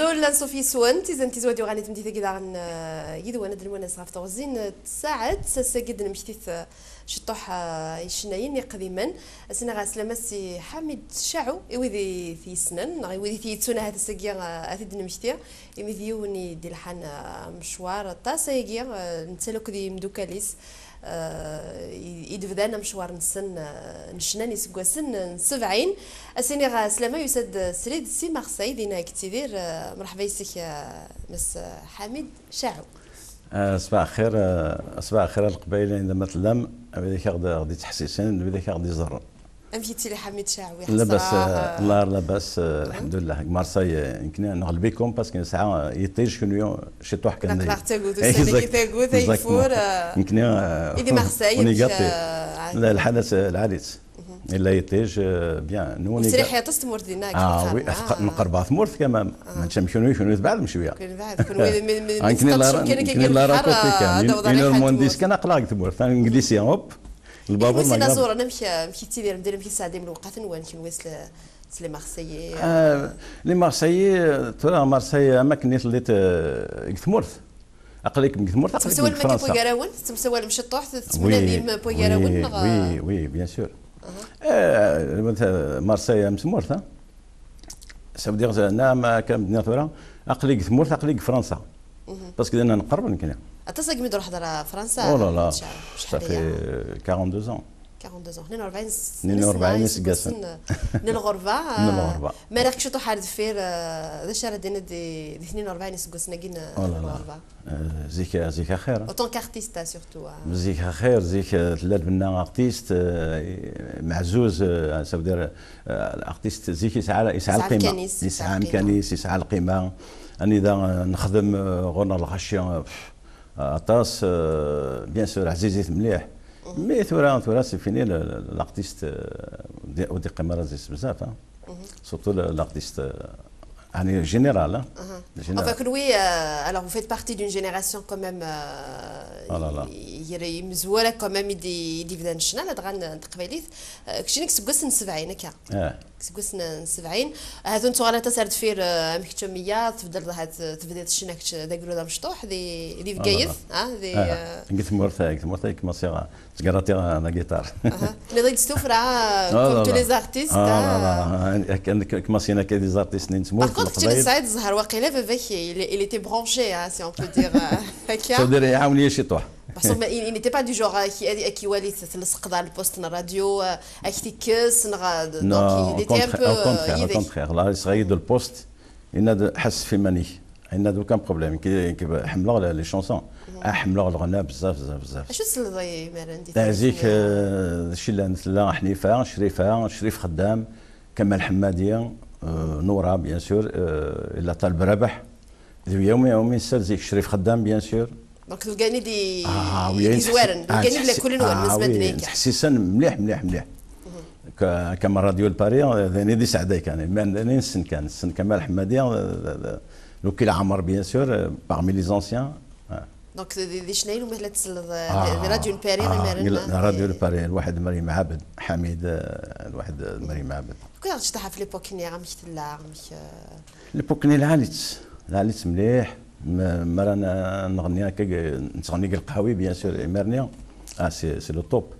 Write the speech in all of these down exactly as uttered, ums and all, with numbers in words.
Llan ṣṣuf yes-wen, tizan tizwa d-yuɣalen i tmeddit-agi daɣen, eh, yid-wen ad nwanes ɣef teɣzi n tsaɛet. Ass-agi d-nemmekti-t, eh, ciṭuḥ, eh, icennayen iqdimen. Ad s-iniɣ ɛeslama si Ḥamid Caɛu, i wid i t-yessnen, neɣ i wid i t-yettun ahat ass-agi, eh, ad t-id-nemmekti, imi d yiwen i d-ilḥan, eh, amecwar aṭas ayagi, eh, netta akked yimdukal-is, eh, i, i d-bdan amecwar-nsen, eh, n ccna n yiseggasen n sebɛin. Ad s-iniɣ, eh, ɛeslama, yusa-d srid si Marseille, dinna i yettidir. Eh, mreḥba yes-k, eh, Mass, eh, Ḥamid Caɛu. Eh, ṣbaḥ lxir, eh, ṣbaḥ lxir a Leqbayel, anda ma tellam, a wid akk aɣ-d-, aɣ-d-ittḥessisen, d wid akk aɣ-d-iẓerren. Amek yettili Ḥamid Caɛu? Labas, eh, eh, Allah labas, eh, mhm, lḥemdullah. Deg Marseille, eh, nekni nɣelb-ikum parce que nesɛa, eh, yiṭij, kenwi ciṭuḥ kan. Naqlaɣ tagut, ussan-agi tagut, ageffur, eh, nekni, eh, i di Marseille, on est gâtés. Eh, la, lḥala-s, eh, lɛali-tt. Mhm. Illa yiṭij, eh, bien. Ur tettserriḥ aṭas tmurt dinna, ah, oui, nqerreb ɣer tmurt quand même. Ah. Mačči am kenwi, kenwi tbeɛdem cwiya. Kenwi tbeɛdem, kenwi, mi, mi, mi, nekni la, nekni la ratatouille kan. Une heure moins dix kan aql-aɣ deg tmurt. Anglizi, hop. Lbabur ma ẓuren, amek, amek yettidir mdel, amek yesɛeddim lewqat-nwen, kenwi s le-, s les Marseillais? Ah, les Marseillais, tura Marseille, am akken i telliḍ, eh, deg tmurt. Aql-ikem deg tmurt, aql-ikem deg Fransa. Temsawalem akka wigarawen? Temsawalem ciṭuḥ, tettmenadim wigarawen, oui, neɣ? Oui, oui, bien sûr. Aha. Eh, Marseille am tmurt, ha? Ça veut dire, naɛam, akka m-d-nniɣ tura, aql-i deg tmurt, aql-i deg Fransa. Mhm. Parce que dinna nqerreb nekni. Aṭas agmi d-ruḥeḍ ɣer Fransa. Oh là là, ça fait quarante-deux ans. Quarante-deux ans. Tnin u rebɛin sna, tnin u rebɛin iseggasen n lɣerba. N lɣerba. Ma rriɣ-k ciṭuḥ ar deffir, eh, d acu ara d-tiniḍ di, di tnin u rebɛin iseggasen-agi n lɣerba? Eh, zik, zik axir. Autant qu'artiste, surtout, ah. Zik axir, zik, eh, tella lbenna artiste, eh, meɛzuz, eh, ça veut dire, eh, l'artiste zik yesɛa, yesɛa lqima. Yesɛa amkan-is, yesɛa lqima. Yesɛa amkan-is, yesɛa lqima. Anida, eh, nexdem, eh, ɣur-neɣ lɣaci, eh, pff, aṭas, eh, bien sûr, ɛzizit mliḥ. Mhm. Mais tura, tura, c'est fini, le, le, l'artiste, eh, ur d-iqqim ara ɛziz bezzaf, hein. Mhm. Surtout le, l'artiste, eh, en général, hein. Aha. Général. Enfin, kenwi, euh, alors, vous faites partie d'une génération quand même, euh, oh là là, i-, i-, imezwura quand même i d-, i d-ibdan ccna, ladɣa n, n teqbaylit. Euh, keččini deg iseggasen n sebɛin, akka. Eh. Deg iseggasen n sebɛin. Ahat ur nettuɣal aṭas ar deffir, euh, amek kečč, tebdiḍ ahat, tebdiḍ ccna kečč d agrud amecṭuḥ, di, di Bgayet, ah, di, eh, euh, deg tmurt, deg tmurt ay kmaṣiɣ. Ttgerraṭiɣ la guitare. Aha. Tenniḍ-iyi-d s tuffra, comme tous les artistes, ah, ah. Akken kmasin akka des artistes n tmurt. Par contre, kečč tesɛiḍ zzher waqila, baba-k, il, il était branché, hein, si on peut dire, euh, akka. Ça veut dire, iɛawen-iyi ciṭuḥ. Parce que il, il n'était pas du genre, euh, qui, qui, qui, qui, le poste de radio, euh, à qui que, donc, non, il était un peu, au contraire, euh, au contraire. Là, il serait de le poste, il n'a de, حس في مني. Yenna-d aucun problème. Ki, ki, ḥemmleɣ les, les chansons. Mhm. Ah, ḥemmleɣ lɣenna bezzaf, bezzaf, bezzaf. Acu tselleḍ imir-a? Zik, eh, d acu llan, tella Ḥnifa, Crifa, Crif Xeddam, Kamal Ḥemmadi, eh, Nura, bien sûr, eh, illa Taleb Rabeḥ. D yawmi, yawmi nessal zik, Crif Xeddam, bien sûr. Donc, d wigani d i-, ah, oui, i d-izwaren, d wigani d lakul-nwen, ah, nezmer ad d-nini akka. Ttḥessisen mliḥ, mliḥ, mliḥ. Mhm. Ka-, kama Radio de Paris, eh, d ayen i d-isɛedday kan. Ma d ayen i nessen kan. Nessen Kamal Ḥemmadi, eh, d, d, Lukil Ɛmer, bien sûr, eh, parmi les anciens. Ah. Donc, d, d, d icennayen umi la tselleḍ, eh, di Radio de Paris, ah, imir-a, eh, Radio de Paris, lwaḥed Meryem Ɛabed, Ḥamid, eh, lwaḥed Meryem Ɛabed. Kul ɣer tecḍaḥ ɣef l'époque-nni, amek tella, amek, eh? L'époque-nni lɛali-tt, lɛali-tt mliḥ. M-, mi ara n-, nɣenni akka, nettɣenni deg lqahwi, bien sûr, imir-nni. Ah, c'est, c'est le top.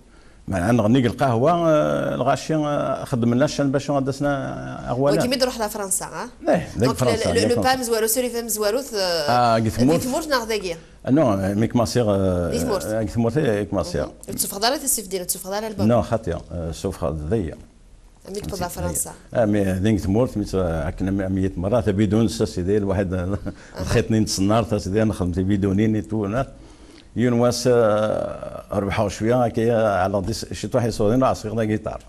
Meɛna nɣenni deg lqahwa, eh, lɣaci, eh, xeddmen la chaîne bac ad d-asen aɣwala. Wagi mi d-ruḥ la Fransa, ha? Eh, deg Fransa, le, le, le pas amezwaru, srid amezwaru, ah, deg tmurt? Deg tmurt neɣ dagi? Ah, non, eh, mi kmasiɣ, eh, deg tmurt, eh, deg tmurt, eh, kmasiɣ. Mhm. Ur tessufɣeḍ ara tisifdin, ur tessufɣeḍ ara album? Non, xaṭi, eh, sufɣeɣ dagi. Mi d-tewweḍ ɣer Fransa. Ah, mi din deg tmurt, mi tt-, akken am, am yit merra, tabidun, s sidi, lwaḥed, lxiṭ-nni n tṣennart, a sidi, nexdem tibidunin i tuna. Yiwen wass, eh, rebḥeɣ cwiya, akka, ɛelleɣ-d is-, ciṭuḥ iṣurin, ruḥeɣ sɣiɣ la guitare.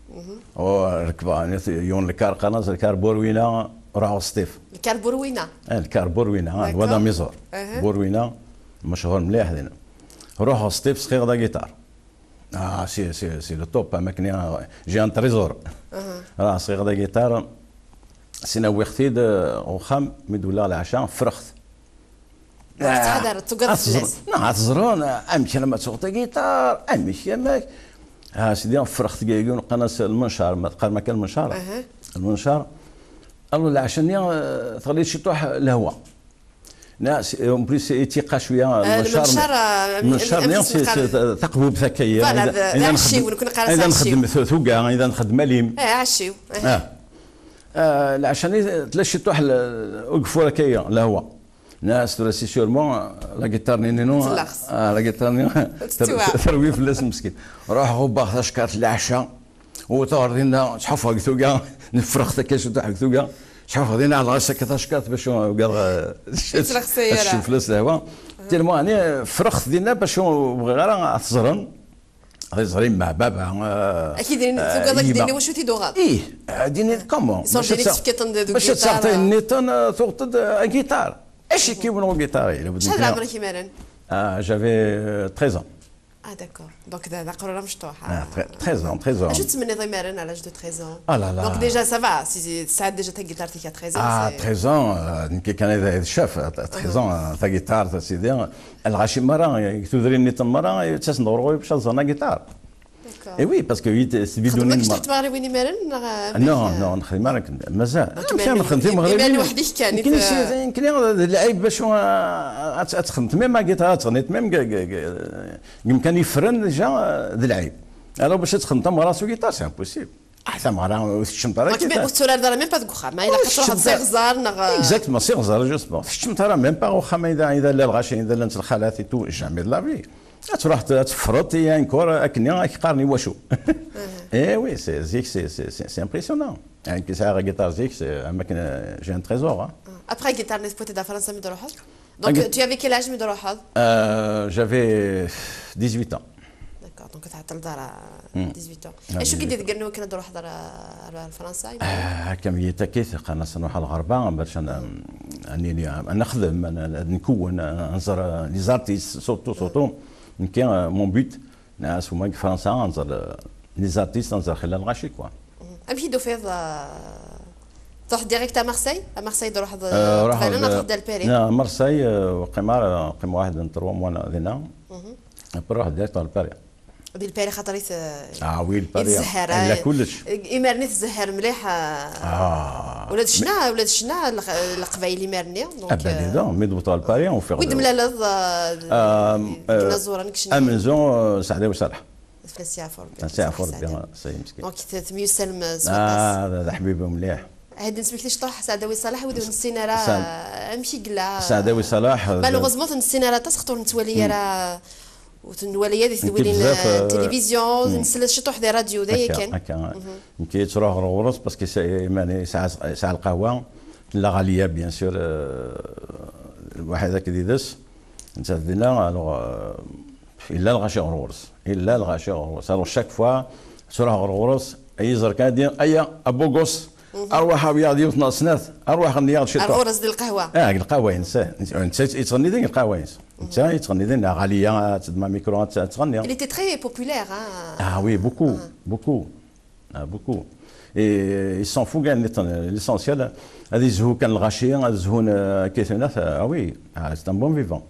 Mhm. U rekbeɣ, yiwen lkar, qqaren-as lkar Burwina, ruḥeɣ Sṭif. Lkar Burwina? Eh, lkar Burwina, ah, d'accord. Lwad Amiẓur. Aha. Burwina, mechur mliḥ din. Ruḥeɣ Sṭif, sɣiɣ la guitare. Ah, c'est, c'est, c'est le top, am akken, ah, j'ai un trésor. Aha. Ah, sɣiɣ la guitare, sin awiɣ-t-id, eh, uxxam, mi d-ulaɣ leɛca, ffreɣ-t. Ur tettḥadareḍ, tugadeḍ fell-as. Non, ad teẓrun, ah, amek alamma tuɣeḍ la guitare, amek, amek. Ah, sidi, ffreɣ-t deg yiwen, qqaren-as lmencar, ma teqqarem akka lmencar? Aha. Lmencar. Alors, leɛca-nni, euh, teɣli ciṭuḥ lehwa. Na, c'est, en plus, c'est étiqa cwiya, euh, lmencar, lmencar, euh, lmencar-nni, c'est, c'est taqbubt akka-yi. Voilà, aɛciw, nekkni neqqar-as aɛciw. Ida nxeddem tuga, ida nxeddem alim. Eh, aɛciw. Ah. Euh, leɛca-nni tella ciṭuḥ ugeffur akka-yi, lehwa. Na, c'est sûr, sûrement, euh, la guitare-nni, non, la guitare-nni, terwi fell-as meskin. Ruḥ ɣubbaɣ tacekkart leɛca. Wwḍeɣ ɣer dinna, ttḥufeɣ deg tuga, nefrex takka ciṭuḥ deg tuga, ttḥufeɣ dinna, ɛelleɣ-as akka tacekkart bac ugadeɣ, eh, ad tecfu fell-as lehwa. Tellement, ɛni, ffreɣ dinna bac ur bɣiɣ ara ad t-ẓren. Ad ẓren yemma, baba, eh, tugadeḍ ad k-d-inin wacu t-id-uɣeḍ. Ih, ad d-inin comment? Bac ad taɣeḍ ayen nniḍen, eh, tuɣeḍ-d, eh, agiṭar. Acu k-yewwin ugiṭar-agi? Acḥal d ɛemr-ik imaren? Ah, j'avais, euh, treize ans. Ah, d'accord. Donc, d, d aqrur amecṭuḥ, ah. Ah, tre-, treize ans, treize ans. Acu tettmenniḍ imaren à l'âge de treize ans? Ah là là. Donc, déjà, ça va, si, si, tesɛiḍ déjà tagiṭart-ik à treize ans. Ah, c'est treize ans, euh, nekk kan d, d ccaf, à treize ans, euh, tagiṭart, a sidi, lɣaci merra, deg tudrin-nniḍen merra, ttasen-d ɣur-i bac ad ẓren agiṭar. D'accord. Eh oui, parce que sbidunin. Xedmeḍ kečč tiɣriwin imaren, neɣ amek? Non, non, nexdem ara akken. Mazal. Donc, amek ara nexdem tiɣriwin? Imaren weḥd-k kan, nekkni d lɛib bac ad, ad texdem, même agiṭar ad teɣniḍ, même deg umkan yeffren déjà, d lɛib. Alors, bac ad texdem tameɣra s ugiṭar, c'est impossible. Ah, tameɣra ur teččem ara. Donc, ur tetturareḍ ara même pas deg uxxam, ma ilaq ad truḥeḍ s iɣẓer, neɣ? Exactement, s iɣẓer, justement. Ur teččem ara même pas deg uxxam, ida, ida llan lɣaci, ida llant lxalat et tout, jamais de la vie. Ad truḥeḍ, ad teffreḍ, i encore, akken i ak-qqaren i wacu. Eh oui, c'est, zik, c'est, c'est, c'est, c'est impressionnant. Nekk sɛiɣ agiṭar zik, c'est, am akken, euh, j'ai un trésor, hein. Après agiṭar-nni tewwiḍ-t-id ɣer Fransa mi d-truḥeḍ? Donc, tu avais quel âge mi d-truḥeḍ? Euh, j'avais dix-huit ans. D'accord, donc tɛeṭṭleḍ ara dix-huit ans. Acu i k-id-iḍeggren i wakken ad d-truḥeḍ ar, ar, ar Fransa? Ah, akka mi yi-takit, qqaren-as ad nruḥ ɣer lɣerba, bac ad, ad nili, ad nexdem, ad, ad nkewwen, ad nẓer, euh, les artistes, surtout, surtout. Nekki, euh, mon but, neɣ asuma deg Fransa, ad nẓer, euh, les artistes, ad nẓer xilla lɣaci, quoi. Amek i d-tufiḍ, euh, truḥeḍ direct à Marseille? À Marseille d-truḥeḍ, euh, qbala neɣ truḥeḍ ar Paris? Non, Marseille, euh, ur qqimeɣ ara, qqimeɣ waḥed n trois mois dinna. Après ruḥeɣ direct ar Paris. Di Lpari xaṭer i t-, ah oui, Lpari, i tzehher, illa kullec. Imaren i tzehher mliḥ, ah, ula d ccna, ula d ccna, leq-, leqbayel imaren-nni, donc, ah ben, euh, dis donc, mi d-wwḍeɣ Lpari, ufiɣ wid d-, temlaleḍ, euh, d, euh, d inaẓuren deg ccna. Amenzu, euh, Saɛdawi Salah. Fell-as yeɛfu Rebbi. Fell-as yeɛfu Rebbi, Saɛdawi. Saɛdawi meskin. Donc, t-, temyussalem s waṭas. Ah, d, d aḥbib mliḥ. Ad d-nesmekti ciṭuḥ Saɛdawi Salah, wid ur nessin ara amek i yella. Saɛdawi Salah, malheureusement, ur t-nessin ara aṭas, xaṭer ur nettwali ara, ur t-nwali ara di tedwilin, bzaf, euh, tilivizyu, ur t-nsell ciṭuḥ di rradyu, d aya kan. Akka, akka. Nekk yettruḥ ɣer ɣur-s, parce que c'est, iman-, yesɛa, yesɛa lqahwa, tella Ɣaliya, bien sûr, euh, lwaḥid akked yid-s, nettat dinna, alors, euh, yella lɣaci ɣer ɣur-s, yella lɣaci ɣer ɣur-s. Alors, chaque fois, ttruḥ ɣer ɣur-s, ay iẓer kan, ad d-ini, aya, a Bogos, arwaḥ awi-yaɣ-d yiwet neɣ snat, arwaḥ ɣenni-yaɣ-d ciṭuḥ. Ar ɣur-s di lqahwa. Ah, deg lqahwa-ines, eh. Netta, netta yettɣenni din deg lqahwa-ines. Netta yettɣenni din, neɣ Ɣaliya, ad teddem amikru, ad t-, ad tɣenni. Il était très populaire, hein. Ah oui, beaucoup, beaucoup. Ah, beaucoup. Et il s'en fout, gars, l'essentiel, ad yezhu kan lɣaci, ad zhun, euh, akka i tunat, ah oui, ah, c'est un bon vivant.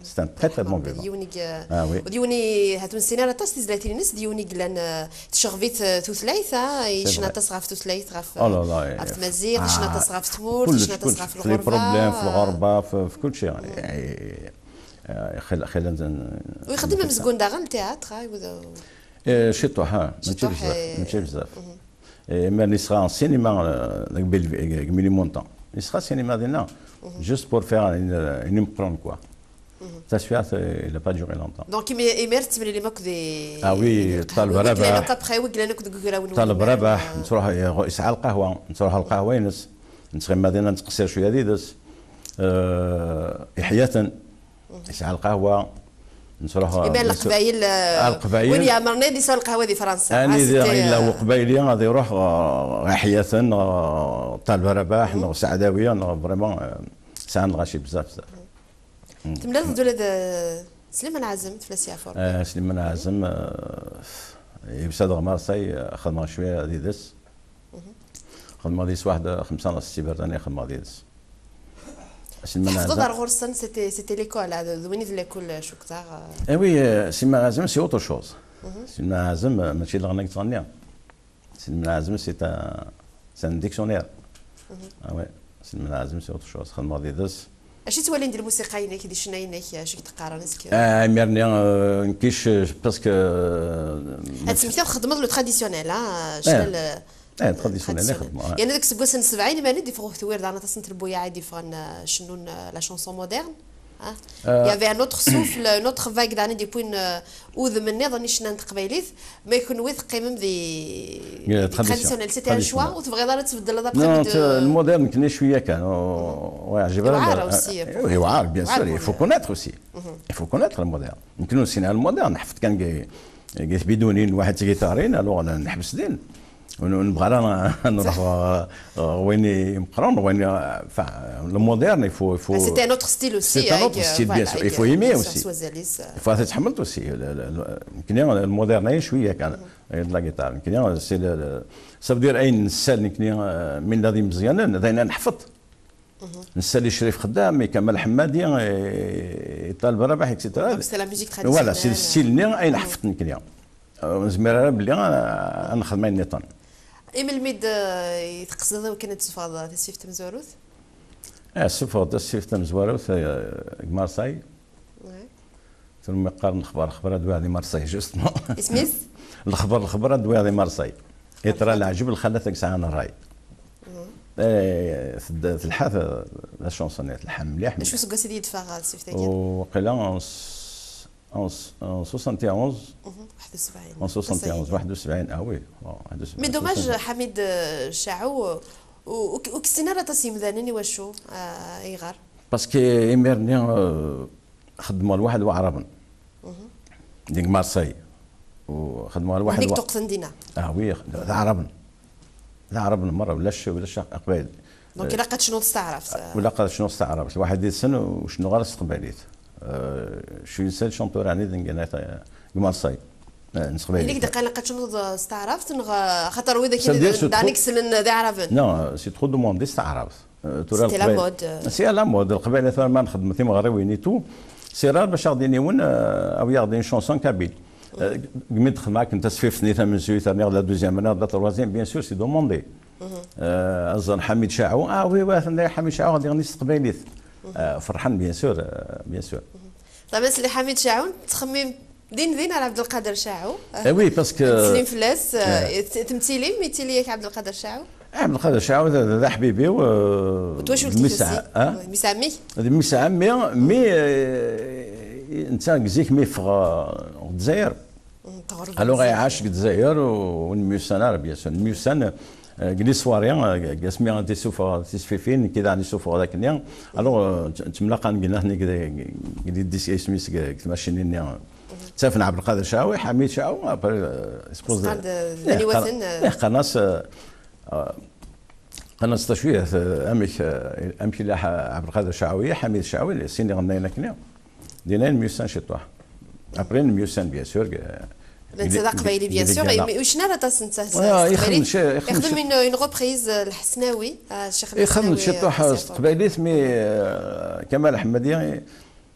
C'est un très, très bon vivant. D yiwen i, ah oui, d yiwen i, hat ur nessin ara aṭas tizlatin-ines, d yiwen i yellan, euh, tecɣeb-it, euh, tutlayt, ah, yecna aṭas ɣef tutlayt, ɣef, oh là là, ɣef tmaziɣt, yecna aṭas ɣef tmurt, kullec, yecna aṭas kullec, ɣef lɣerba, les problèmes, ɣef lɣerba, ɣef, ɣef kullec. Eh, xil-, xila n-, u ixeddem amezgun daɣen, théâtre, ah, Eh, ciṭuḥ, ha, mačči ciṭuḥ, bzaf, eh, mačči bzaf. Eh, imaren yesɣa ssinima, eh, deg Bellevue, deg Ménilmontant. Yesɣa ssinima dinna, juste pour faire une, une imqron, quoi. Taswiɛt, eh, il a pas duré longtemps. Donc, imi-, imir tettemlilim akk di, ah oui, di Ṭaleb Rabaḥ. Wi yellan akk après, wi yellan akk deg ugraw n Ṭaleb Rabaḥ, nettruḥ, eh, yesɛa lqahwa, nettruḥ ɣer lqahwa-ines, nettɣima dinna, nettqessir cwiya yid-s. Eh, iḥya-ten. Yesɛa lqahwa, nettruḥ, imar bien sûr, Leqbayel, ah, Leqbayel, win yeɛmren ad yesɛu lqahwa di Fransa. Anida yella Uqbayli, ad iruḥ, ah, ɣer Iḥyaten, ah, Ṭaleb Rabaḥ, neɣ Saɛdawiya, neɣ vraiment, ah, sɛan lɣaci bzaf, bzaf. Temlaleḍ-d ula d, eh, Sliman Ɛazem, fell-as yeɛfu Rebbi. Eh, Sliman Ɛazem, eh, yusa-d ɣer Marseille, eh, xedmeɣ cwiya d yid-s. Xedmeɣ deg-s waḥed xemsa neɣ setta iberdan i xedmeɣ deg-s. Aselmad tḥefḍeḍ ar ɣur-sen, c'était, c'était l'école, ah, d, d win i d l'école, cukkeɣ. Eh oui, euh, Selman Ɛazem, c'est autre chose. Selman Ɛazem, euh, mačči d leɣna i yettɣenni. Selman Ɛazem, c'est un, c'est un dictionnaire. Ah ouais, c'est le Azim, c'est autre chose. Xedmeɣ yid-s. Acu i ttwalin di lmusiqa-inek, di ccna-inek, acu i k-d-qqaren, est-ce que... Ah, imir-nni, euh, nekk, je, parce que, euh, ad temmektiḍ txeddmeḍ le traditionnel, ah, ccna, le eh, traditionnel i xeddmeɣ, eh. Yerna deg iseggasen n sebɛin, iman-d yeffeɣ uktwir daɣen aṭas n trebbuyaɛ i d-yeffɣen, euh, cennun, euh, la chanson moderne, ah. Il y avait un autre souffle, une autre vague daɣen i d-yewwin, euh, udem nniḍen i ccna n teqbaylit, mais kenwi teqqimem di, di traditionnel. C'était un choix, ur tebɣiḍ ara ad tbeddleḍ après? Non, le moderne, nekni cwiya kan, ur yeɛjib ara. Yewɛer aussi. Yewɛer, bien sûr, il faut connaître aussi. Il faut connaître le moderne. Nekni ur nessin ara le moderne, nḥeffeḍ kan deg, deg tbidunin, waḥed d tgiṭarin, alors neḥbes din. Ur nebɣi ara ad nruḥ ɣer wayen imeqqren, wayen, enfin, le moderne, il faut, il faut... C'était un autre style aussi. C'est un autre style, bien sûr. Il faut aimer aussi. Il faut ad tḥemmleḍ aussi. Nekni, le moderne, ay cwiya kan, de la guitare. Nekni, c'est le, ça veut dire, ayen nessal nekni, euh, mi nella d imeẓyanen, d ayen ad neḥfeḍ. Nessali Crif Xeddam, i Kamal Ḥemmadi, i, i Ṭaleb Rabaḥ, et cetera. Donc, c'est la musique traditionnelle. Voilà, c'est le style-nni ay neḥfeḍ nekni. Ur nezmir ara belli ad nexdem ayen nniḍen. I melmi d, eh, i tqesdeḍ i wakken ad tessufɣeḍ tasfift tamezwarut? Ah, ssufɣeɣ-d tasfift tamezwarut, eh, deg Marseille. Tura mi qqaren lexbar, lexbar ad d-wiɣ di Marseille, justement. Isem-is? Lexbar, lexbar ad d-wiɣ di Marseille. Yeṭra leɛǧeb, lxalat ad yesɛan ṛṛay. Eh, tedda, telḥa, la chanson-nni telḥa mliḥ, mliḥ. Acu useggas i d-yedfa ɣer ssif-tagi? Waqila en s-, en s-, en soixante et onze. En soixante et onze, waḥed u sebɛin, ah oui, waḥed u sebɛin. Mais dommage, Ḥamid, euh, Caɛu, ur, ur, ur k-ssinen ara aṭas yemdanen, i wacu, euh, ayɣer? Parce que imir-nni, euh, xeddmeɣ lwaḥed Waɛraben. Deg Marseille. U xeddmeɣ lwaḥed. Nek tuqten dinna. Ah oui, d Aɛraben. D Aɛraben merra, ulac, ulac Aqbayel. Donc, ilaq ad tecnuḍ s taɛrabt. Ilaq ad cnuɣ s taɛrabt. Waḥed yid-sen ur cennuɣ ara s teqbaylit. Euh, je suis le seul chanteur ɛni deg, deg Marseille. Eh, n teqbaylit. Ili k-d-qqaren ilaq ad tecnuḍ s taɛrabt, neɣ, xaṭer wid akken daɣen i yessnen d Aɛraben? Non, c'est trop demandé s taɛrabt. Euh, tura c'était la mode, euh. C'est à la mode. Leqbayel tura ma nxeddem timeɣriwin et tout, c'est rare bac ad aɣ-d-yini yiwen, euh, awi-aɣ-d une chanson kabyle. Euh, mi d-xedmeɣ akken tasfift-nni tamenzuyt, rniɣ la deuxième, rniɣ la troisième, bien sûr, c'est demandé. Euh, ad ẓren Ḥamid Caɛu, ah oui, oui, atan Ḥamid Caɛu ad iɣenni s teqbaylit. Euh, ferḥen, bien sûr, euh, bien sûr. Ṭamas li Ḥamid Caɛu, ttxemmim din din ar Ɛebdelqader Caɛu. Eh oui, parce que... Teslim fell-as, eh, temtilim, yettili-yak Ɛebdelqader Caɛu? Ɛebdelqader Caɛu d, d, d aḥbib-iw, eh, d mmi-s ɛemmi. D mmi-s ɛemmi, mi, eh, netta deg zik mi yeffeɣ, eh, ɣer Lezzayer. Alors, iɛac deg Lezzayer, ur nemyussan ara, bien sûr. Nemyussan, eh, deg les soirées, eh, deg asmi ad d-isuffeɣ tisfifin, nekki daɣen isuffeɣ d akken-nni. Alors, eh, t-, ttemlaqan deg, deg, deg, deg, deg, isem-is, deg, deg tmacinin-nni. Ttafen Ɛebdelqader Caɛu, Ḥamid Caɛu, après, eh, suppose, qqaren-d d aniwaten, eh, qqaren-as, eh, eh, qqaren-as d acu, eh, amek, eh, amek yella Ḥa-, Ɛebdelqader Caɛu, Ḥamid Caɛu, sin iɣennayen akken-nni. Dinna nemyussan ciṭuḥ. Après, nemyussan, bien sûr, eh, netta d aqbayli, bien sûr, ur yecni ara aṭas netta s teqbaylit. Ixdem une, une reprise, eh, Lḥesnawi, eh, Ccix Lḥesnawi, ixdem ciṭuḥ s teqbaylit, mi, eh, Kamal Ḥemmadi,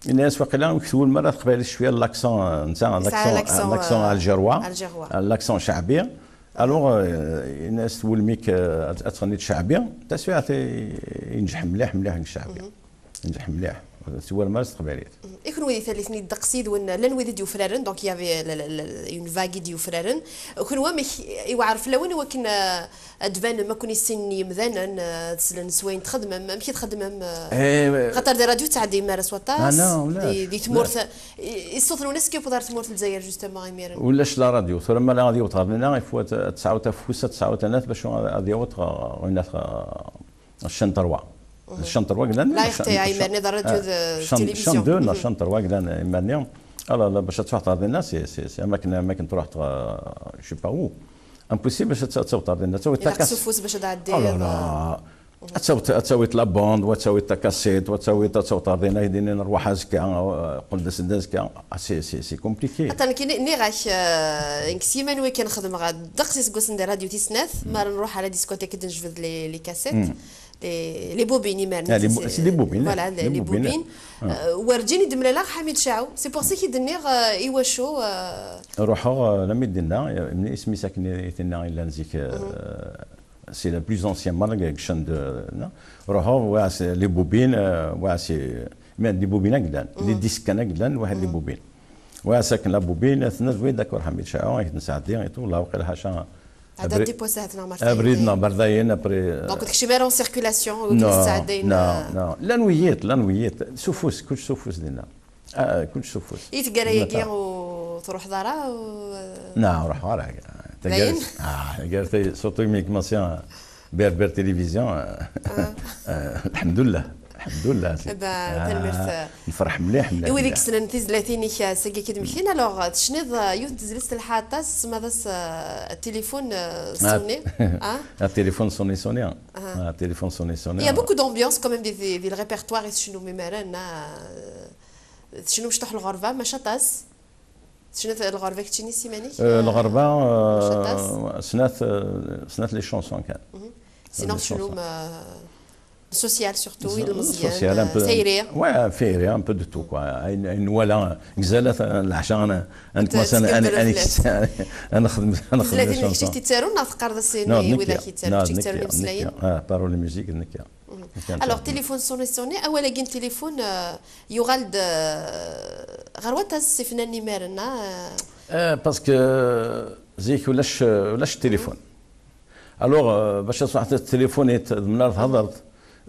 yenna-yas waqila ur k-twulem ara teqbaylit cwiya, l'accent, netta, l'accent, l'accent, euh, algérois. Algérois. Euh, l'accent ceɛbi. Alors, euh, yenna-yas twulem-ik, euh, ad, ad tɣenniḍ ceɛbi. Taswiɛt i, yenǧeḥ mliḥ, mliḥ deg ceɛbi. Yenǧeḥ mliḥ. Ur twulem ara s teqbaylit. I kenwi di tallit-nni ddeqs yid-wen, llan wid i d-yufraren, donc il y avait la, la, la, une vague i d-yufraren. Kenwi amek, iweɛer fell-awen i wakken, euh, ad d-tbanem akk i sin n yimdanen, eh, ad slen s wayen txedmem, amek i txedmem, eh, xaṭer di radio ur ttɛeddim ara s waṭas, di, di tmurt, i, i ṣṣut-nwen est-ce que yewweḍ ar tmurt n Lezzayer, justement, imiren? Ulac la radio, tura ma la ad yewweḍ ɣer dinna, il faut ad, ad tesɛuḍ afus, ad tesɛuḍ anat, bac ad, ad yaweḍ ɣer, ɣer, ɣer, ɣer chaîne trois. Chaîne trois, yellan la R T A, imiren d radio d télévision. Chaîne deux, la chaîne trois, yellan iman-nni. Alors, la, bac ad tṛuḥeḍ ɣer dinna, c'est, c'est, c'est, am akken, am akken tṛuḥeḍ ɣer, je sais pas où. Impossible bac ad, ad tawḍeḍ ɣer dinna. Ad tawiḍ takas. Ilaq s ufus bac ad tɛeddiḍ. Oh là là. Ad tawiḍ, ad tawiḍ la bande, wa ad tawiḍ takasit, wa ad tawiḍ, ad tawḍeḍ ɣer dinna, ad d-inin rwaḥ azekka, eh, qqel-d as-d azekka. Ah, c'est, c'est, c'est compliqué. Atan nekk ni-, nniɣ-ak, eh, nekk s yiman-iw kan xedmeɣ ddeqs iseggasen di radio tis snat, mi ara nruḥ ɣer la discothèque ad d-nejbed les, les cassettes. Les, les bobines, imiren. Ah, les bo-, c'est des bobines, voilà, les, les bobines. Euh, werǧin i d-mlaleɣ Ḥamid Caɛu. C'est pour ça i d-nniɣ, euh, i wacu, euh, ruḥeɣ, euh, lammi d-inna, euh, isem-is akken i t-inna yellan zik, euh, C'est le plus ancien marque que je de, non. Ruḥeɣ, wa c'est les bobines, euh, wa c'est, mais des bobines ak llan, des disques kan ak llan, waḥed les bobines. Wa c'est que la bobine, tnat, oui, d'accord, Ḥamid Caɛu, ak nesɛeddi, et tout, la, waqila ḥaca. Hada abrid, dépôt saɛet neɣ mer abrid tayeḍ. Neɣ mer dayen, après, euh, donc, ur tekcim ara en circulation, ur non, kem-sɛeddayen, non, euh, non. Llan wiyiḍ, llan wiyiḍ. S ufus, kullec s ufus dinna. Ah, kullec s ufus. I tgara-agi ur truḥeḍ ara, u... Non, ur ruḥeɣ ara. Dayen? Ah, taggara, surtout imi commencé Berbère Télévision, euh, euh, alḥemdullah, alḥemdullah. Eh ben, ah, tanemmirt. Nferḥ mliḥ, mliḥ, i wid i mliḥ. Yessnen tizlatin-ik, euh, sagi i k-id-mmektin, alors, euh, tecniḍ, euh, yiwet n tezlit telḥa aṭas, tesmaḍ-as, euh, téléphone, euh, ah, sonné, hein? Ah, téléphone sonné, sonné, hein. Ah. Ah, téléphone sonné, sonné, hein. Il y a beaucoup d'ambiance quand même des, des, des répertoires i tcennum imaren, hein, euh, Tecnum ciṭuḥ lɣerba, maca aṭas. Tecniḍ lɣerba keččini s iman-ik? Euh, lɣerba, euh, maca aṭas. Snat, euh, snat les chansons kan. Mhm. Sinon, les chansons. Tecnum, euh, social surtout, ilmeẓyen, social, un peu, tayri. Ouais, tayri, un peu de tout, quoi. Ayen, ayen nwala, gzalat, euh, leɛca, ad n-, ad nexdem, ad nexdem les chansons. Tezlatin kečč tettarun neɣ teqqareḍ-as i widak yettarun, kečč tettarun imeslayen? Ah, parole et musique, nekk. Alors, téléphone sonné, sonné, awal-agi n téléphone, euh, yuɣal-d, euh, ɣer waṭas ifnan imaren-a, euh. Euh, parce que, euh, zik ulac, euh, ulac téléphone. Alors, euh, bac ad truḥeḍ ad téléphoniḍ, d mennaɣ thedreḍ,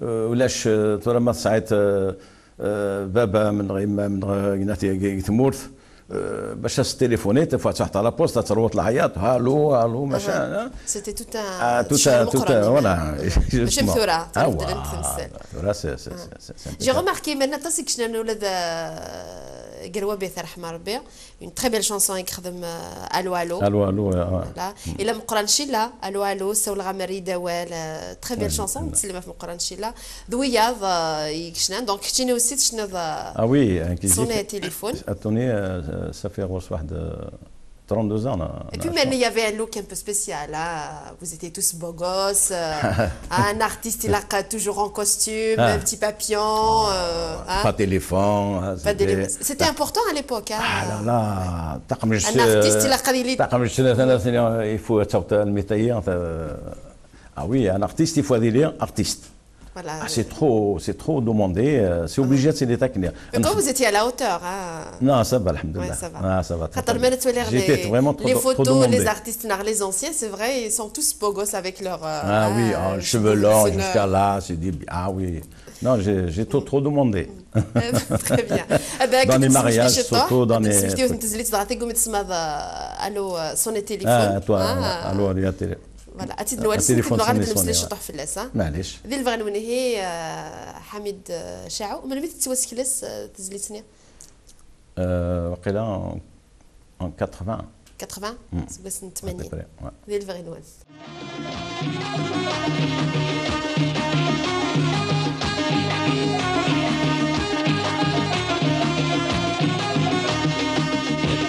euh, ulac, euh, tura ma tesɛiḍ, euh, euh, baba-m neɣ yemma-m neɣ gma-m deg tmurt, euh, bac ad téléphoniḍ, des fois ad truḥeḍ à la poste, ad terwuḍ leɛyaḍ, allô, allô, machin, hein. C'était tout un, ah, tout un, tout un, voilà. Mačči am tura, tura beddlent temsal. Tura, c'est, c'est, c'est, c'est un peu... J'ai remarqué, maintenant, aṭas i yecnan ula d, euh, Gerwa Beth, yerḥem Rebbi. Une très belle chanson i yexdem, euh, Allô, allô. Allô, allô, ouais, ouais. Voilà. Et la Meqqran Cilla, Allô, allô, sawleɣ-am ar yidawal, euh, très belle chanson, teslem ɣef Meqqran Cilla. D wiyaḍ, euh, i yecnan. Donc, keččini aussi tecniḍ, euh, ah oui, euh, sonner téléphone. Attendez, euh, ça fait ɣur-s waḥed, euh, trente-deux ans, là. Et puis, mais il y avait un look un peu spécial, hein. Vous étiez tous beaux gosses, euh, un artiste, il a toujours en costume, un petit papillon, euh, hein. Pas d'éléphant, hein, pas d'éléphant. C'était important à l'époque, hein. Ah là là, un artiste, il a... Taqemject, il faut ad taweḍ lmita-yi, ah oui, un artiste, il faut ad yili artiste. Voilà. Ah, c'est trop, c'est trop demandé, euh, c'est obligé ad tiliḍ akken. Mais quand vous étiez à la hauteur, hein. Non, ça va, alhamdoulilah. Ouais, ça va. Ah, ça va, très, très bien. J'étais vraiment trop, trop demandé. Quand tu regardes les, les photos, les artistes, les anciens, c'est vrai, ils sont tous beaux gosses avec leur, euh, ah oui, ah, cheveux longs jusqu'à là, c'est des, ah oui. Non, j'ai, j'ai trop, trop demandé. Très bien. Dans les mariages, surtout dans les... Allô, euh, sonner téléphone. Ah, toi, hein, allô, allô, télé-, voilà. Ad tt-id-nwali, ad tt-id-nuɣal ad nemmeslay ciṭuḥ fell-as, ha? Maɛlic. Di lebɣi-nwen ihi, euh, Ḥamid, euh, Caɛu, melmi tettwasekles, euh, tezlit-nni? Euh, waqila en, en quatre-vingts. Quatre-vingts? Hmm. Seg wass n tmanyin. À peu près, ouais. Di lebɣi-nwen.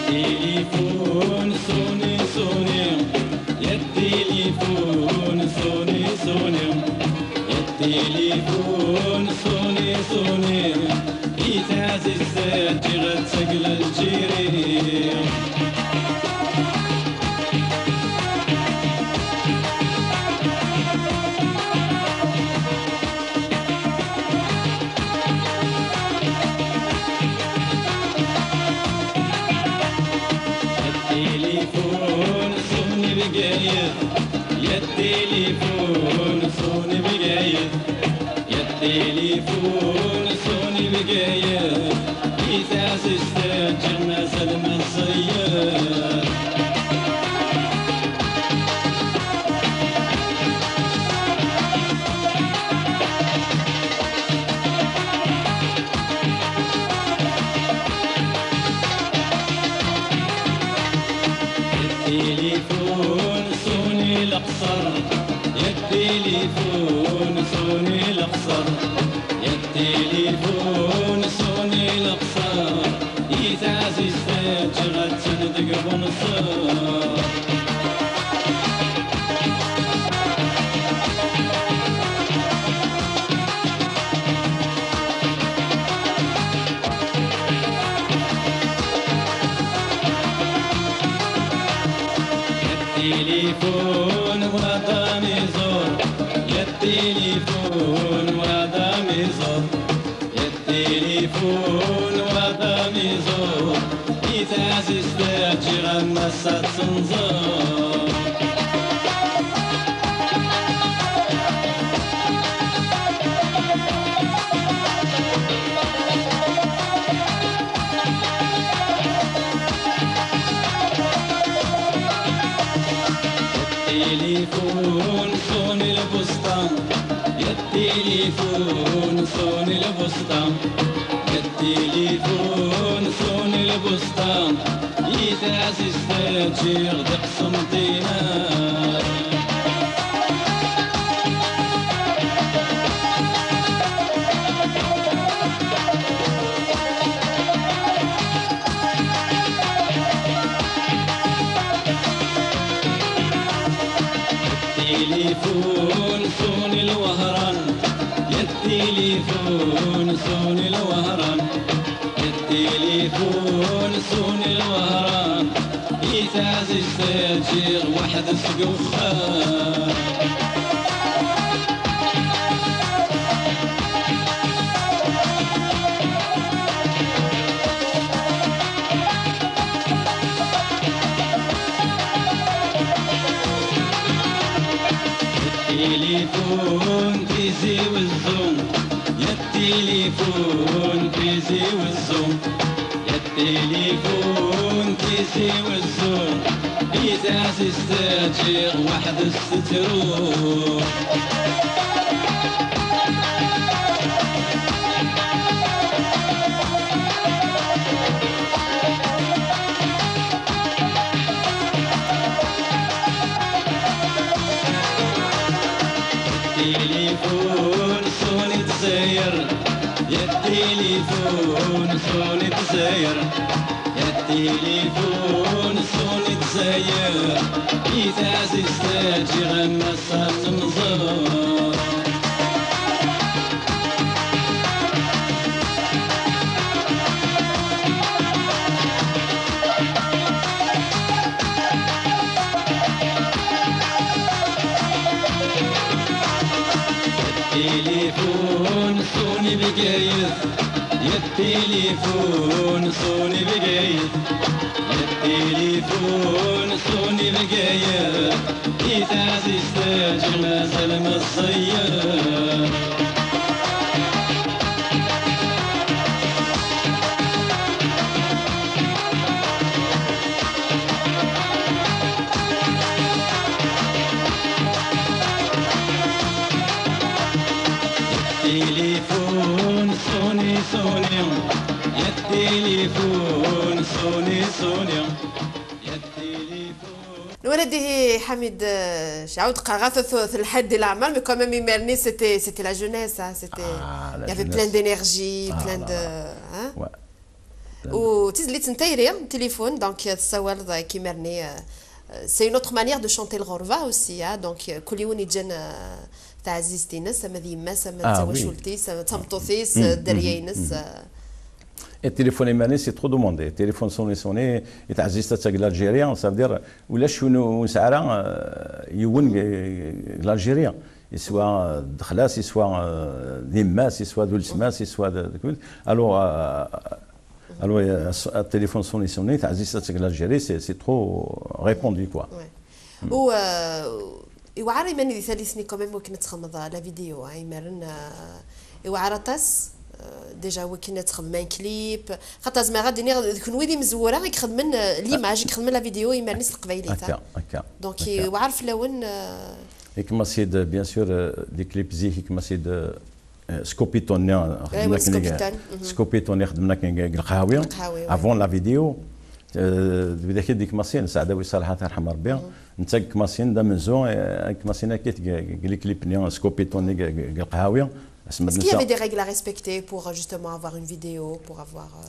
Téléphone sonné, sonné. Ya téléphone sonné, sonné. Ya téléphone sonné, sonné. I taɛzizt ǧǧiɣ ad tegla Lǧiri. Téléphone sonné Bgayet. Ya téléphone sonné Bgayet. Ya téléphone sonné Bgayet. I taɛzizt ǧǧiɣ mazal meẓẓiyet. Téléphone sonné Leqṣer, ya téléphone sonné Leqṣer, ya téléphone sonné Leqṣer. I taɛzizt ǧǧiɣ attan deg unṣer. Téléphone, waḍan iẓur. Tilifun wa d amiẓur, tilifun wa d amiẓur, i taɛzizt ǧǧiɣ am ass ad tenẓur. Tilifun ṣuni lbusṭa, ya tilifun ṣuni lbusṭa, ya tilifun ṣuni lbusṭa, i taɛzizt ǧǧiɣ d iqsumṭina. Tilifun ṣuni lwehran, ya tilifun ṣuni lwehran, ya tilifun ṣuni lwehran, i taɛzizt ǧǧiɣ weḥd-s deg uxxam. Tilifun Tizi Wezzu, ya tilifun Tizi Wezzu, ya tilifun Tizi Wezzu, i taɛzizt ǧǧiɣ weḥd-s tettru. Tilifun ṣuni Ddzayer, ya tilifun ṣuni Ddzayer, ya tilifun ṣuni Ddzayer, i taɛzizt ǧǧiɣ am ass ad tenẓur. Tilifun ṣuni Bgayet, ya tilifun ṣuni Bgayet, ya tilifun ṣuni Bgayet, i taɛzizt ǧǧiɣ mazal meẓẓiyet. Tilifun ṣuni ṣuni, ya tilifun ṣuni ṣuni, ya tilifun. Nwala dihi Ḥamid, euh, cɛawd qqareɣ-as tura lḥedd di leɛmer, mais quand même imir-nni c'était, c'était la jeunesse, hein, c'était, ah, il y avait plein d'énergie, plein de, hein. Ouais. U tizlit n tayri, téléphone, donc, euh, tessawaleḍ, euh, imir-nni, euh, euh, c'est une autre manière de chanter lɣerba aussi, hein, donc, euh, kul yiwen yeǧǧan, euh, taɛzizt-ines, ama d yemma-s, ama d tawacult-is, ama d tameṭṭut-is, euh, dderya-ines, euh. Et téléphone imir-nni, c'est trop demandé. Téléphone sonné, sonné, et taɛzizt ad tagi l'Algérie, ça veut dire, ulac win ur nesɛi ara, euh, yiwen, euh, l'Algérie. Soit, euh, d lxalat, soit, euh, d yemma-s, soit d weltma-s, soit d, d, alors, euh, alors, euh, téléphone sonné, sonné, taɛzizt ad tagi l'Algérie, c'est, c'est trop répandu, quoi. Ouais. U, euh, iwɛer iman di tallit-nni quand même wakken ad txedmeḍ, euh, la vidéo, hein, imir-nni, euh, iwɛer aṭas, euh, déjà wakken ad txedmem un clip, xaṭer zemreɣ ad d-iniɣ d kenwi d imezwura i ixedmen, euh, l'image, i ixedmen la vidéo imir-nni s teqbaylit, hein. Akka, akka. Donc, akka. Iwɛer fell-awen, euh, i kmasid, bien sûr, euh, des clips zik i kmasid, euh, Skopitoni, euh, xedmen akken, Skopitoni, mhm. Skopitoni xedmen akken deg, deg lqahwi, lqahwi, ouais. Avant la vidéo, euh, d widak i d ikmasin, Saɛdawi Salḥat, yerḥem Rebbi, mhm. Netta deg ikmasin d amenzu, euh, ikmasin akka deg, deg les clips-nni, Skopitoni deg, deg, deg lqahwi. Est-ce qu'il y avait des règles à respecter pour, euh, justement avoir une vidéo, pour avoir, euh,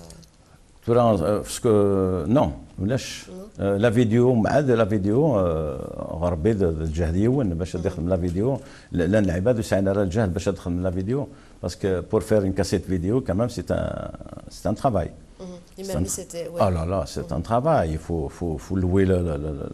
Tura, euh, parce que, non, ulac. Non. Euh, la vidéo, mɛad la vidéo, euh, ɣer Rebbi d, d lǧehd yiwen bac ad ixdem la vidéo. L-, llan lɛibad ur sɛin ara lǧehd bac ad xedmen la vidéo. Parce que pour faire une cassette vidéo, quand même, c'est un, c'est un travail. Mhm. C'est un tra-, c'était, ouais. Ah là là, c'est un travail. Il faut, faut, faut louer le, le, le, le, le,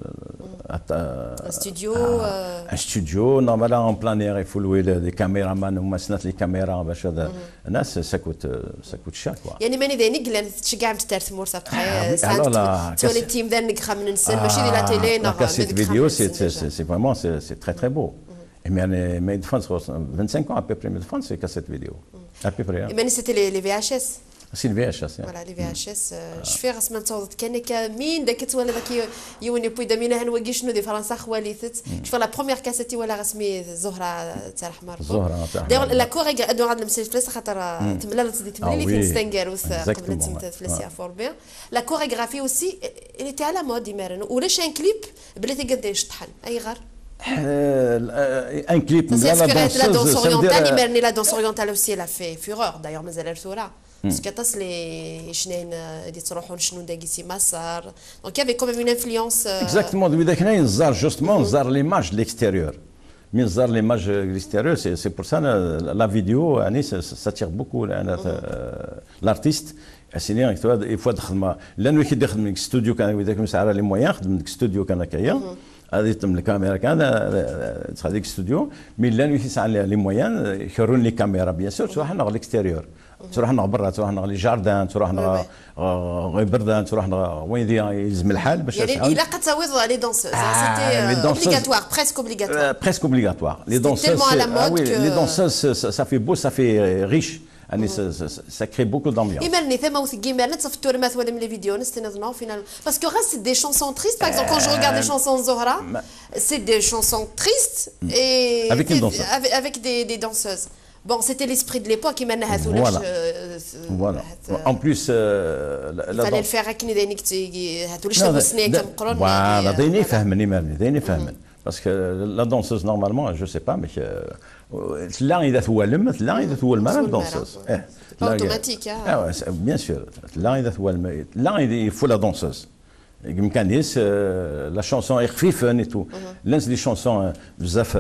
Un studio, euh, un studio, normalement, en plein air, il faut louer le- des caméramans, ou maintenant les caméras, machin, de- là, c'est- ça coûte, euh, ça coûte cher, quoi. يعني ماني داينك لان تشجع متتار ثمورت ابخي. Ah oui, alors la cassette- تولي التيم ذا نقخا من نسن ماشي دي لا تيلي. La cassette vidéo, c'est c'est- c'est- c'est vraiment, c'est c'est très très beau. Et mais, mais de France, vingt-cinq ans à peu près, mais de France, c'est cassette vidéo. À peu près, hein. Et mais c'était les, les V H S. C'est le V H S, hein. Voilà, les V H S, euh, je fais رسمة تصور كان كمين داك توالي ذاك يوني بوي دامينا هن وقي شنو دي فرنسا خواليثت. شوف la première cassette ولا رسمي زهرة تاع الحمر. زهرة تاع الحمر. داير la chorégraphie دو غاد المسير فلاس خاطر تملالت دي تملالي في نستنقر وث قبل تمتات فلاس يا فوربي. La chorégraphie aussi, elle était à la mode, يمارن. ولاش un clip بلي تقدر يشطحن. اي غير. Un clip. Ça, c'est la danseuse, la danse orientale, يمارن la danse orientale aussi, elle a fait fureur. D'ailleurs, مازال ثورة. Parce que aṭas les شنين اللي تروحون شنو داكي سي مصر. Donc, il y avait quand même une influence, euh, exactement. وذاك هنا يزار justement, زار l'image de l'extérieur. من زار l'image de l'extérieur, c'est c'est pour ça la, la vidéo, يعني, ça, ça attire beaucoup l'artiste. Asini, il faut تخدم. لانه كي يخدم لك studio كان وذاك مسعر les moyens, خدم لك studio كان هكايا. هذه تم الكاميرا كان تخليك studio. Mais لانه كي سعر les moyens, يخرون les caméras, bien sûr, تروح نغ l'extérieur. تروح نغ برا, تروح نغ les jardins, تروح نغ غير بردان، تروح نغ وين ذي يلزم الحال باش يعني تسعى. الا قد تعويض les danseuses, آه، les danseuses, obligatoire, presque obligatoire. Presque obligatoire. Les danseuses, tellement à la mode, ah oui, que les danseuses, ça fait beau, ça fait riche. يعني, ça crée beaucoup d'ambiance. ايمرني ثما وثقي مارنا تصف تورمات ولا من les vidéos نستنى نو فينال. Parce que غير c'est des chansons tristes, par exemple quand je regarde les chansons زهرة, c'est des chansons tristes et avec une danseuse, avec des danseuses. Bon, c'était l'esprit de l'époque, يمارن هاثو ولاش. Voilà. En plus, euh, la, la danse, il fallait le faire هكني داينك تيجي هاثو ولاش تبو سنين كمقرون. Voilà, دايني فهمني مارني دايني فهمن. Parce que la danseuse, normalement, je sais pas, mais تلا إذا توالم تلا إذا توالم أنا danseuse. Pas automatique, hein. Ah ouais, bien sûr. تلا إذا توالم تلا إذا il faut la danseuse. يمكن يس la chanson يخفيفن et tout. Lans des chansons بزاف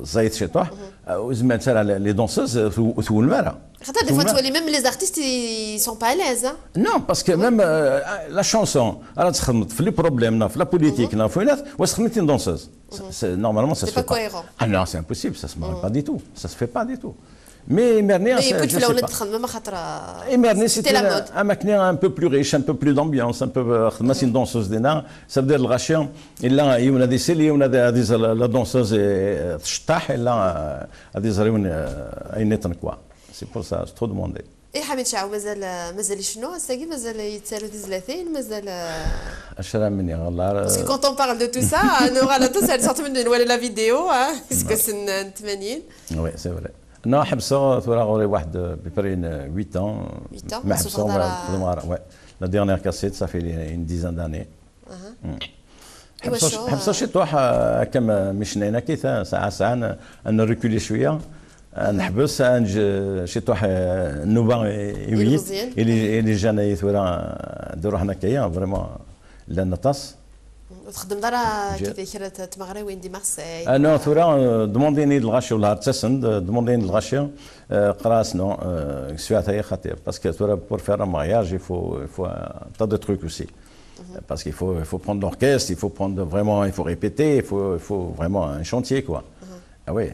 زايد شي طوح. وزعما ترى les danseuses ثو المارا. خاطر des fois تولي même les artistes ils sont pas à l'aise, hein. Non, parce que même la chanson راه تخدمت في les problèmes نا في la politique نا في وينات واش خدمتي danseuse. Normalement ça se fait pas. Ah non, c'est impossible, ça se marche pas du tout. Ça se fait pas du tout. Mais مرني mais كنت في الاول تخمم خاطر مرني c'était la mode. اما كني un peu plus riche, un peu plus d'ambiance, un peu خدمه سين danseuse دينا. Ça veut dire الغاشيه الا يوم هذه سيلي يوم هذه هذه la danseuse تشطح الا هذه زريون اين تنكوا. C'est pour ça, c'est trop demandé. اي حميد شاعو مازال مازال يشنو هساكي مازال يتسالو تزلاتين مازال. اش راه مني والله. Parce que quand on parle de tout ça, نو غالا تو سال صوت من ولا la vidéo, hein, parce que c'est ثمانين. Oui, c'est vrai. Non, حبسوا ثورة غوري واحد بيبرين huit ans. Huit ans, ما حبسوا ما. Ouais. La dernière cassette, ça fait une dizaine d'années. حبسوا شي طوح هكا مشنينا كي ساعة ساعة نريكولي شوية. نحبس نج شي طوح النوبة يويت اللي اللي جانا ثورة نديرو حنا كايا فريمون. لا نطاس. وتخدم دار كيف كرة تمغري وين دي مارسي. انا ثورة دومونديني الغاشي ولا تسند دومونديني الغاشي. قراس نو سويت هي خطير parce que ثورة pour faire un mariage il faut il faut un tas de trucs aussi. Parce qu'il faut, il faut prendre l'orchestre, il faut prendre vraiment, il faut répéter, il faut, il faut vraiment un chantier, quoi. Ah oui.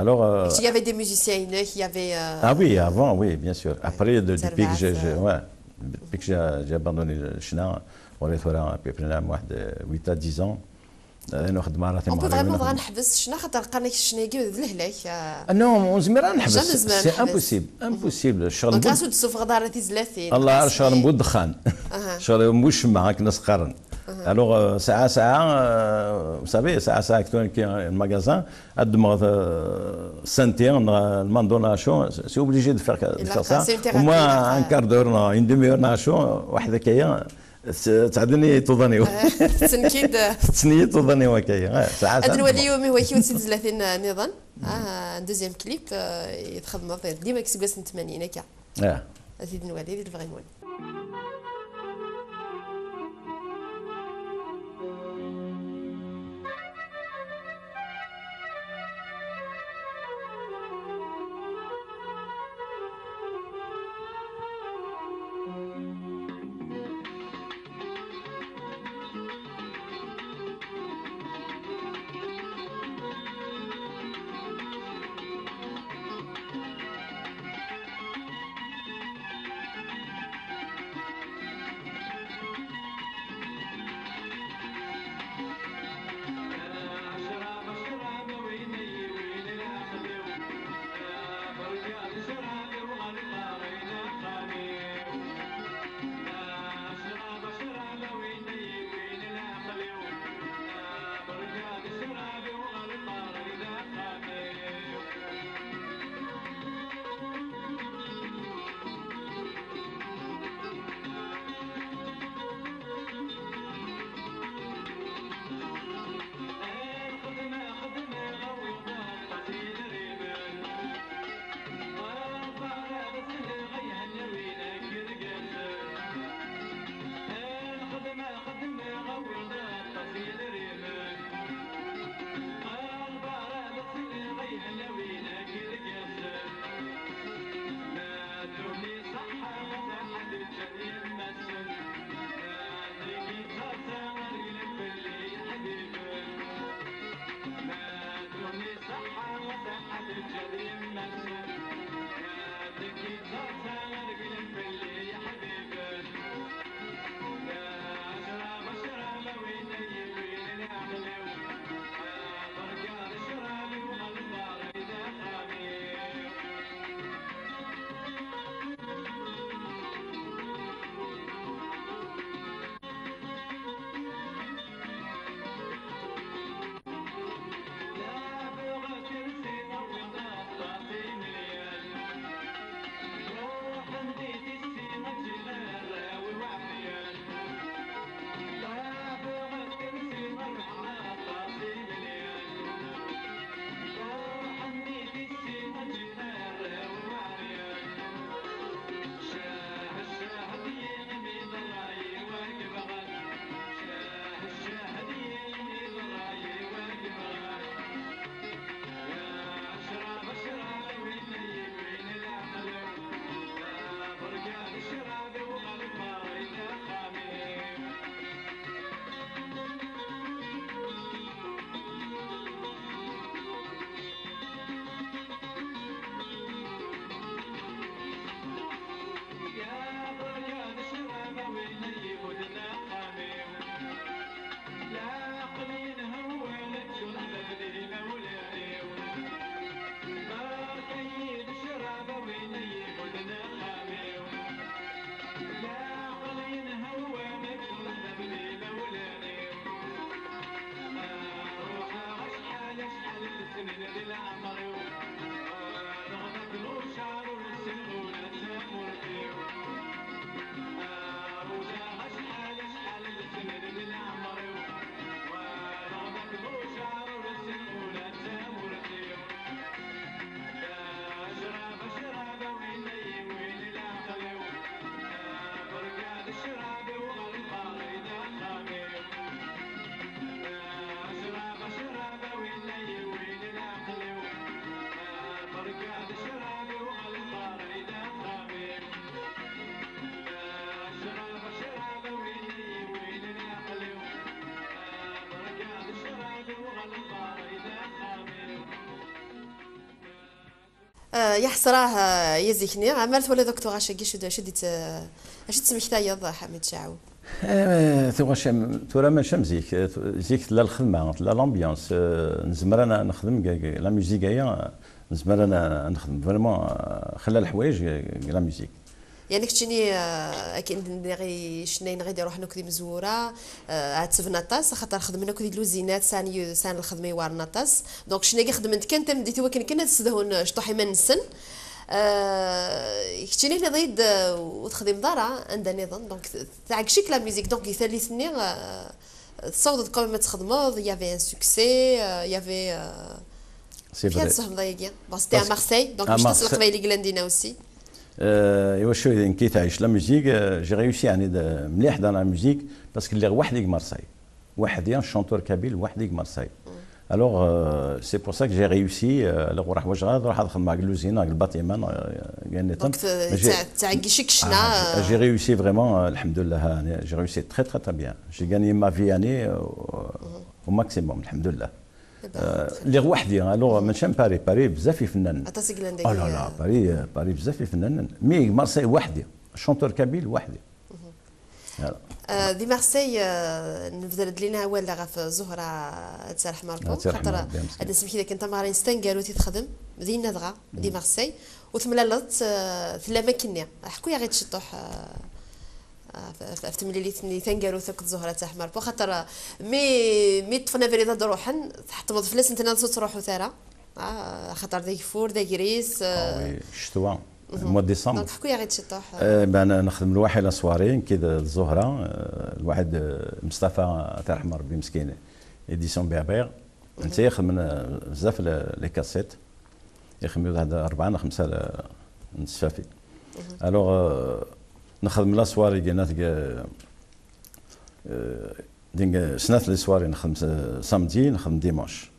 Alors, euh, il y avait des musiciens, il y avait, euh, ah oui, avant, oui, bien sûr. Après, de- depuis que j'ai, j'ai- ouais, depuis que j'ai j'ai abandonné le china, on est voilà, à peu près là, moi, de huit à dix ans. On peut vraiment نحبس شنا خاطر قالك الشناقي ذ الهلاك. Non, ونزمير نحبس. C'est impossible, impossible. الشغل donc اسود السفغ دار تيزلاتين الله الشغل مو الدخان. شغل مو الشمع هاك ناس قارن. Alors ساعة ساعة, vous savez, ساعة ساعة كتون كي المغازان ادمغ سنتي الماندو ناشو c'est obligé de faire de faire ça. Au moins un quart d'heure, une demi-heure ناشو واحد كيا. تعدني توضانيو. تسنكيد. تسني توضانيو هكايا ساعات. هاد نولي يومي هو كيوت سيد زلاتين نظن. اه دوزيام كليب يتخدم ديما كيسقس ثمانين هكا. اه. هاد نولي للفغيمون. Ah, ya ḥesra, ah, ya zik-nni, amar twaliḍ akk tuɣac-agi, acu d, acu d, acu d-tesmektayeḍ, Ḥamid Caɛu? Eh, tuɣac am, tura mačči am zik, eh, tu-, zik tella lxedma, tella l'ambiance, eh, nezmer ad nexdem g, g, la musique aya, nezmer ad nexdem vraiment, eh, xella leḥwayeǧ g, g la musique. Yeɛni keččini, eh, akken d-nniɣ i cennayen ɣid iruḥen akk d imezwura, eh, ɛettben aṭas, axaṭer xedmen akk di lluzinat, sɛan yu-, sɛan lxedma iwaren aṭas. Donc, cennayen xedmen-d kan tameddit i wakken kan ad ssedhun, eh, cṭuḥ iman-nsen. Eh, keččini tenniḍ-iyi-d, eh, ur texdimeḍ ara anda nniḍen. Donc, t-, tɛeggec-ik la musique. Donc, di tallit-nni, eh, tessawḍeḍ quand même ad txedmeḍ, il y avait un succès, euh, il y avait, euh, c'est vrai. Tesfehmeḍ ayagi. Bon, c'était à Marseille, donc à Marseille. Leqbayel i yellan dinna aussi. Euh, iwacu i nekk i tɛic la musique, euh, j'ai réussi, يعني, de, mliḥ dans la musique, parce que lliɣ weḥd-i deg Marseille. Weḥd-i, un chanteur kabyle, weḥd-i deg Marseille. Alors, euh, c'est pour ça que j'ai réussi, euh, alors, ur ḥwaǧeɣ ad ruḥeɣ ad xedmeɣ deg l'usine, deg le bâtiment, euh, deg ayen nniḍen. Donc, euh, mais j'ai, tɛeggec-ik ccna, ah, j'ai, euh, j'ai réussi vraiment, euh, الحمد لله, يعني, j'ai réussi très, très, très bien. J'ai gagné ma vie, يعني, euh, au maximum, الحمد لله. Eh ben, euh, très bien. Lliɣ weḥd-i, alors, mačči am Paris, Paris, bzaf ifennanen. Aṭas i yellan dagi. Oh là là, euh, Paris, euh, Paris, bzaf ifennanen. Mais Marseille, weḥd-i. Chanteur kabyle, weḥd-i. Voilà. Euh, di Marseille, euh, nebder-d lina awal ɣef Zuhra, ad tt-yerḥem Rebbi. Ad tt-yerḥem Rebbi, meskin. Xaṭer ad nesmekti dakken tameɣra-ines taneggarut i texdem, dinna dɣa, di Marseille, u temlaleḍ-tt, euh, tella akkenni. Ḥku-yaɣ-id ciṭuḥ, euh, euh, ɣef, ɣef temlilit-nni taneggarut akked Zuhra, ad tt-yerḥem Rebbi. Xaṭer, euh, mi, mi ṭṭfen abrid ad ruḥen, tḥettmeḍ fell-asen, tenniḍ-as ur ttruḥut ara. Ah, xaṭer d ageffur, d agris, ah, euh, oui, ccetwa. Mois de décembre. Donc, ḥku-yaɣ-id ciṭuḥ. Eh ben, nexdem lwaḥi la soirée, nekk d Zuhra, eh, lwaḥid, eh, Mestafa, ad t-yerḥem Rebbi meskin, édition Berbère. Netta ixedmen, eh, bzaf le, les cassettes. Ixedmen waḥed rebɛa neɣ xemsa n tesfafin. Alors, eh, nexdem la soirée, gina teg, eh, din, eh, snat les soirées, nexdem s-, samedi, nexdem dimanche.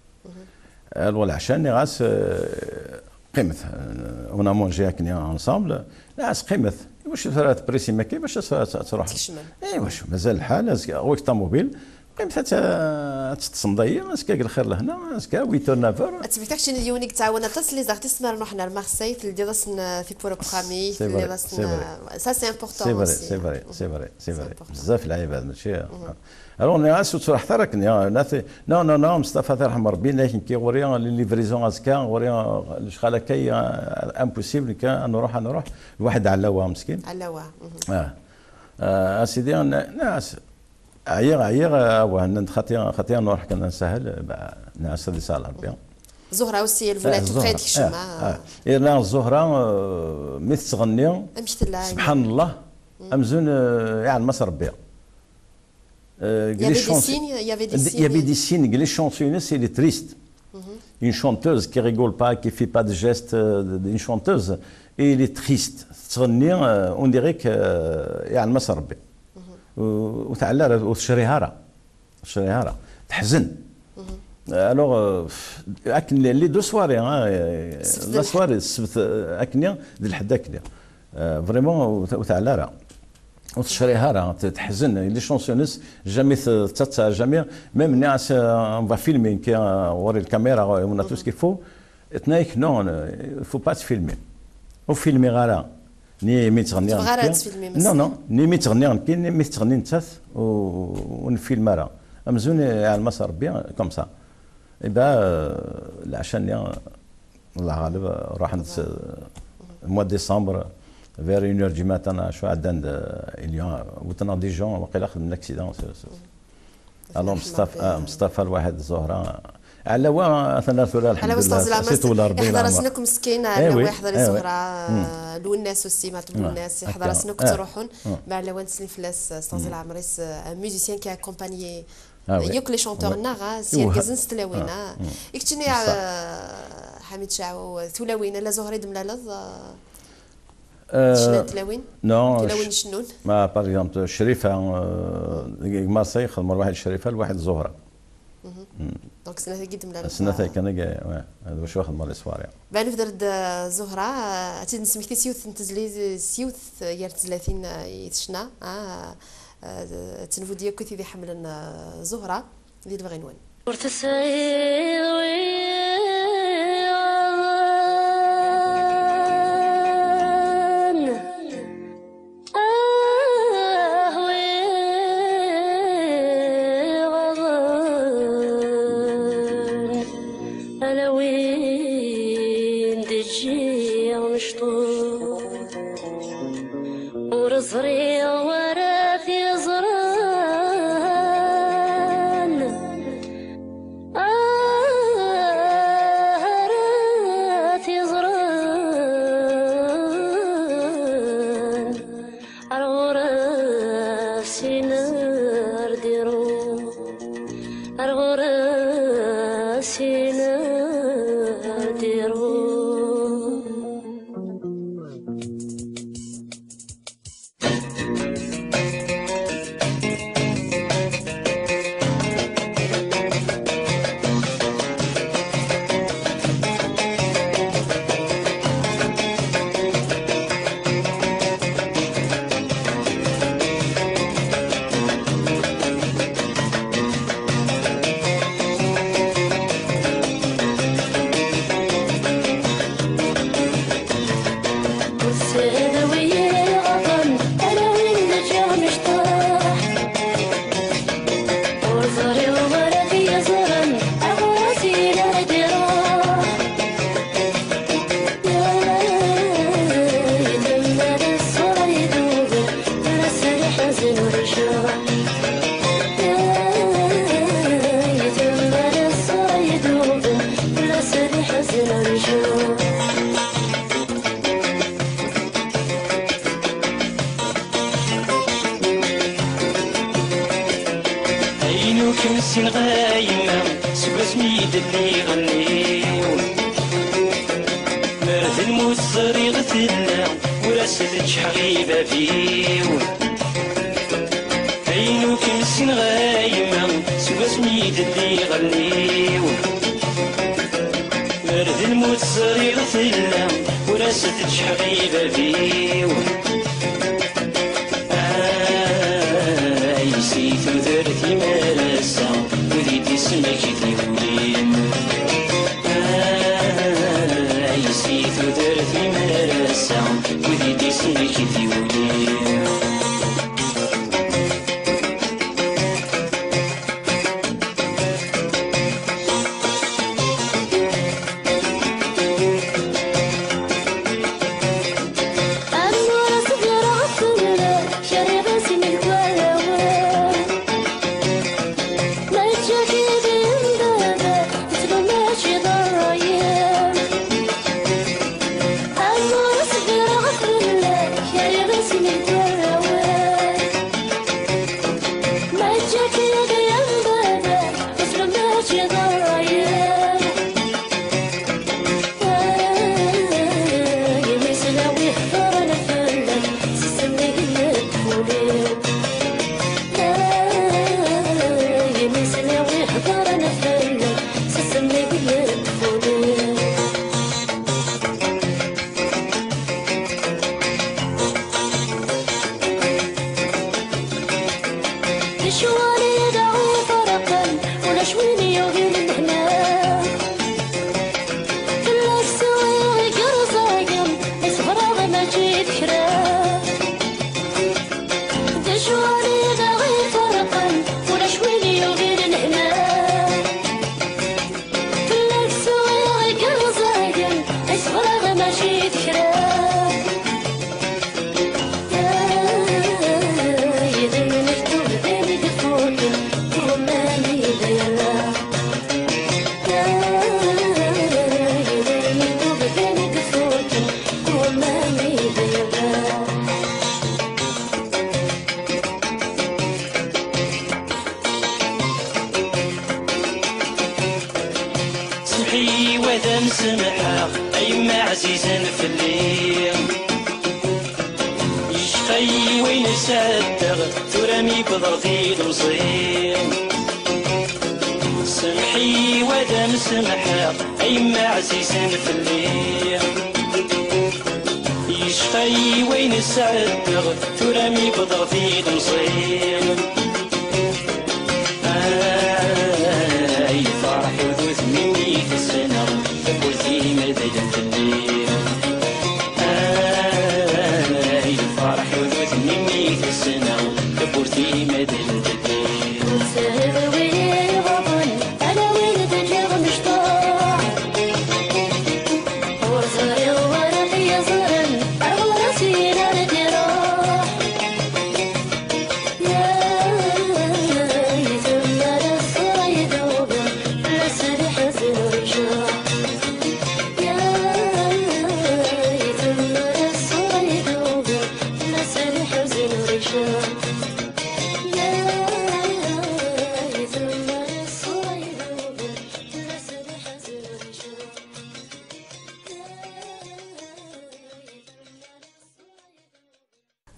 Alors, leɛca, nniɣ-as, eh, qqimet, eh, on a mangé akken ensemble, nniɣ-as, qqimet, iwacu tura tprisi makki bac ad, ad, ad truḥem? Tkecmem. Eh, iwacu, mazal lḥal, azekka, ɣur-k ṭamubil, qqimet ad, ad teṭṭsem dayi, azekka deg lxir lehna, azekka, huit heures, neuf heures. Ad tebdak keččini d yiwen i yettɛawan aṭas les artistes mi ara ruḥen ar Marseille, teldiḍ-asen, eh, tiwwura n uxxam-ik, c'est vrai, teldiḍ-asen, c'est vrai, eh, ça c'est important aussi. C'est vrai, c'est vrai, c'est vrai, c'est vrai. C'est important. Bzaf lɛibad, mačči. Alors, nniɣ-as ur ttruḥet ara akken, ya, la, non, non, non, Mestafa, ad t-yerḥem Rebbi, nniɣ-ak nekki ɣur-i les livraisons azekka, ɣur-i, eh, lecɣal akka, ya, impossible, nekk ad nruḥ, ad nruḥ, lwaḥid ɛlawa, meskin. Ɛlawa. Ah. Ah, a sidi, nniɣ-as, ɛyiɣ, ɛyiɣ, ah, wah, nnan-d xaṭi, xaṭi ad nruḥ kan ad nsahel, bah, nniɣ-as ad isahel Rebbi. Zuhra aussi, elle voulait à tout prix ad tekcem, ah. Yerna Zuhra, eh, mi tettɣenni, amek tella, subḥan Allah, amzun, eh, iɛlem-as Rebbi. Euh, il y avait des signes, il y avait des signes. Il y avait des signes, les chansons, c'est les tristes. Une chanteuse qui rigole pas, qui fait pas de gestes, euh, une chanteuse, et elle est triste. Tettɣenni, euh, on dirait que, euh, iɛlem-as Rebbi. Ur, ur tɛelli ara, ur tecrih ara. Ur tecrih ara. Teḥzen. Alors, euh, akken les, les deux soirées, hein, euh, la soirée, ssebt, euh, akken, d lḥedd akken. Euh, vraiment, ur t-, ur tɛelli ara. Ur tecrih ara, t-, teḥzen. Les chansons-ines, jamais t-, tettaṭṭa, jamais. Même nniɣ-as, euh, on va filmer, nekki, euh, ɣur-i lkamira, on a tout ce qu'il faut. Tenna-yak, non, euh, il faut pas tfilmer. Ur filmiɣ ara. Ni mi ttɣenniɣ nekki. Tebɣa ara ad tfilmi, non, non, ni mi ttɣenniɣ nekki, ni mi tettɣenni nettat, ur, ur nfilm ara. Amzun iɛlem-as Rebbi, comme ça. Eh ben, euh, leɛca-nni, Allah ɣaleb, ruḥen-d s-, mois de décembre, vers une heure du matin, acu ɛeddan-d, euh, il y a, wten-aɣ des gens, waqila xedmen l'accident. Alors, Mestafa, ah, Mestafa lwaḥid, Zuhra. Ɛlawa, atan ar tura, ɛlawa, lḥemdullah, s tewla Rebbi leɛmer. Iḥḍer-asen akk meskin, eh, ɛlawa oui, iḥḍer i, eh oui. Zuhra, eh, Lwennas aussi, Maɛṭub Lwennas, iḥḍer-asen akk, ttruḥun. Ɛlawa, neslin fell-as, eh, s teɛzi leɛmer-is, eh, un musicien qui a accompagné, ah oui, yakk les chanteurs, neɣ, ah, s yergazen s tlawin, ah. I keččini, eh, Ḥamid Caɛu, tulawin, ala Zuhra i d-temlaleḍ, eh, euh, tecna tlawin? Non, tulawin cennun? Ma, par exemple, Crifa, euh, deg, deg Marseille, xedmeɣ lwaḥid Crifa, lwaḥid Zuhra. Donc, snat-agi d-temlaleḍ. Snat-agi kan, ouais. D wacu xedmeɣ les soirées. Ben, nebder-d, euh, Zuhra, euh, ad tt-id-nesmekti s yiwet n tezlit, s yiwet, euh, gar tezlatin, euh, i tecna, ah, euh, ad tt-nebdu-d yakk i tid iḥemmlen, euh, Zuhra, di lebɣi-nwen. Ur tesɛiḍ wiyaḍ. Kem ssineɣ a yemma, seg wasmi i d-lliɣ nniɣ. Mer d lmut ẓriɣ tella, ur as-teǧǧḥeɣ i bab-iw. Ayen ur kem ssineɣ a yemma, seg wasmi i d-lliɣ nniɣ. Mer d lmut ẓriɣ tella, ur as-teǧḥeɣ i bab-iw. Ay si tudert imar ass-a, wid i d-ismek d iwlin. Ay si tudert imar ass-a, wid i d-ismek d iwlin. Lecɣal i d aɣ-iferqen, ulac win yugin lehna. Fell-ak swiɣ igerẓagen, i ṣebreɣ mačči d kra. D lecɣal i d aɣ-iferqen, ulac win yugin lehna. Fell-ak swiɣ igerẓagen, i ṣebreɣ mačči d kra. Semḥ-iyi wa d am-semḥeɣ, a yemma ɛzizen fell-i. Yecqa-yi wayen sɛeddaɣ, tura mi wwḍeɣ d ilemẓi. Semḥ-iyi wa d am-semḥeɣ, a yemma ɛzizen fell-i. Yecqa-yi wayen sɛeddaɣ, tura mi wwḍeɣ d ilemẓi. Ay lferḥ ududem imi i t-ssneɣ, tawwurt-im ad ilem fell-i. Ay lferḥ ududem imi i t-ssneɣ, tawwurt-im ad ilem fell-i. Ur tesɛiḍ win iɣaḍen, ala win d-ǧǧiɣ mecṭuḥ. Ur ẓriɣ wara i yeẓran, ar ɣur-s yella ad d-iruḥ.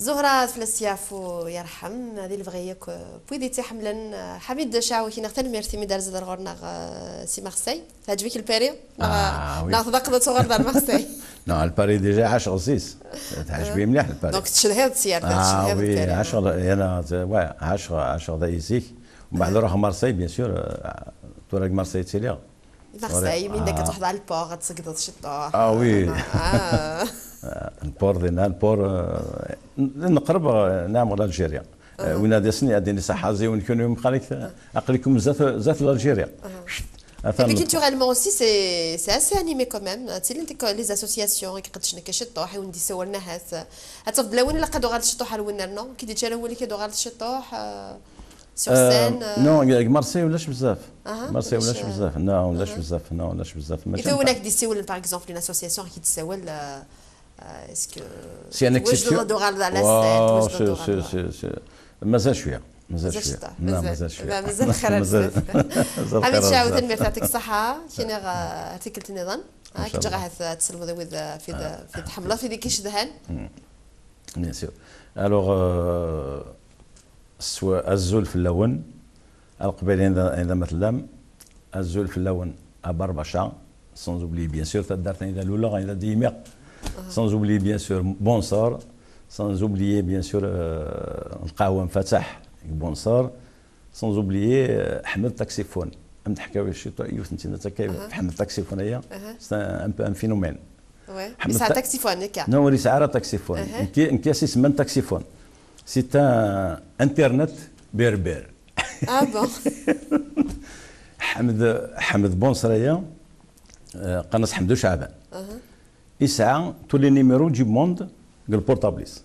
Zuhra, ad fell-as yeɛfu yerḥem, di lebɣi yakk n wid i tt-iḥemmlen. Ḥamid Caɛwek, neɣ tanemmirt imi d-terziḍ ar ɣur-neɣ, eh, si Marseille. Teɛǧeb-ik Lpari? Neɣ, ah, oui, neɣ tḍaqeḍ ad tuɣaleḍ ar Marseille? Non, Lpari déjà ɛaceɣ ẓis. Teɛǧeb-iyi mliḥ Lpari. Donc tcedhiḍ-tt yar ta, ah, tcedhiḍ oui, Lpari. Ɛaceɣ, yana, ouais, ɛaceɣ, ɛaceɣ da i zik. Mbeɛd ruḥeɣ Marseille, bien sûr, eh, tura deg Marseille ttiliɣ. Marseille, mi d-akka, ah, truḥeḍ ɣer lport, ad tṣeggdeḍ ciṭuḥ. Ah oui. Ah. Lport dinna, lport, eh, n-, nqerreb, eh, nɛam ɣer Algérie. Eh, win ad yasen, ad d-ini ṣaḥa, ziwen kunwi, meqqar-ik, aql-ikum zdat, zdat l'Algérie. Atan. Et puis culturellement aussi, c'est, c'est assez animé quand même. Ttilint les associations i iqeddcen akka ciṭuḥ, i wen-d-isawlen ahat. Ad tafeḍ d lawan ilaq ad uɣaleḍ ciṭuḥ ar wennar, non? Ki d-ičča awal-ik ad uɣaleḍ ciṭuḥ, euh, sur scène, euh. Non, deg Marseille ulac bezzaf. Aha, Marseille ulac, ulac, euh, bezzaf. Non, ulac, aha, bezzaf. Non, ulac bezzaf. Mačči. I win ak d-isawlen, par exemple, une association qui d-tsawel, euh, euh, est-ce que c'est une exception? Twejdeḍ ad tuɣaleḍ à la scène, twejdeḍ ad tuɣaleḍ? Mazal cwiya. Mazal cwiṭ. Mazal cwiṭ. Mazal xir. Mazal xir. Ḥamid Caɛu, tanemmirt, yɛṭik ṣṣeḥḥa. Kini ɣer tikkelt nniḍen. Ncallah. Kǧaɣ ahat ad tselmeḍ i wid, eh, fi d-, fi d-tḥemmleḍ, fi d-ik icedhan. Bien sûr. Alors, euh, azul fell-awen, a Leqbayel, anda, anda ma tellam, azul fell-awen a Barbaca, sans oublier, bien sûr, taddart anda luleɣ, anda d-yimiɣ, sans oublier, bien sûr, Bonṣer, sans oublier, bien sûr, euh, lqahwa n Fattaḥ deg Bonṣer, sans oublier, euh, Ḥmed Taxifun. Am d-ḥkaw ciṭ, yiwet n tinna takka, Ḥmed Taxifun aya, c'est un, un peu un phénomène. Ouais. Ḥmed Yesɛa ta-, taxifun, akka. Non, ur yesɛi ara taxifun. Nekk, nekk as isemman taxifun. C'est un internet berbère. Ah bon? Ḥmed, Ḥmed Bonṣer aya, euh, qqaren-as Ḥemdu Caɛban. Yesɛa tous les numéros du monde deg lpurṭabl-is.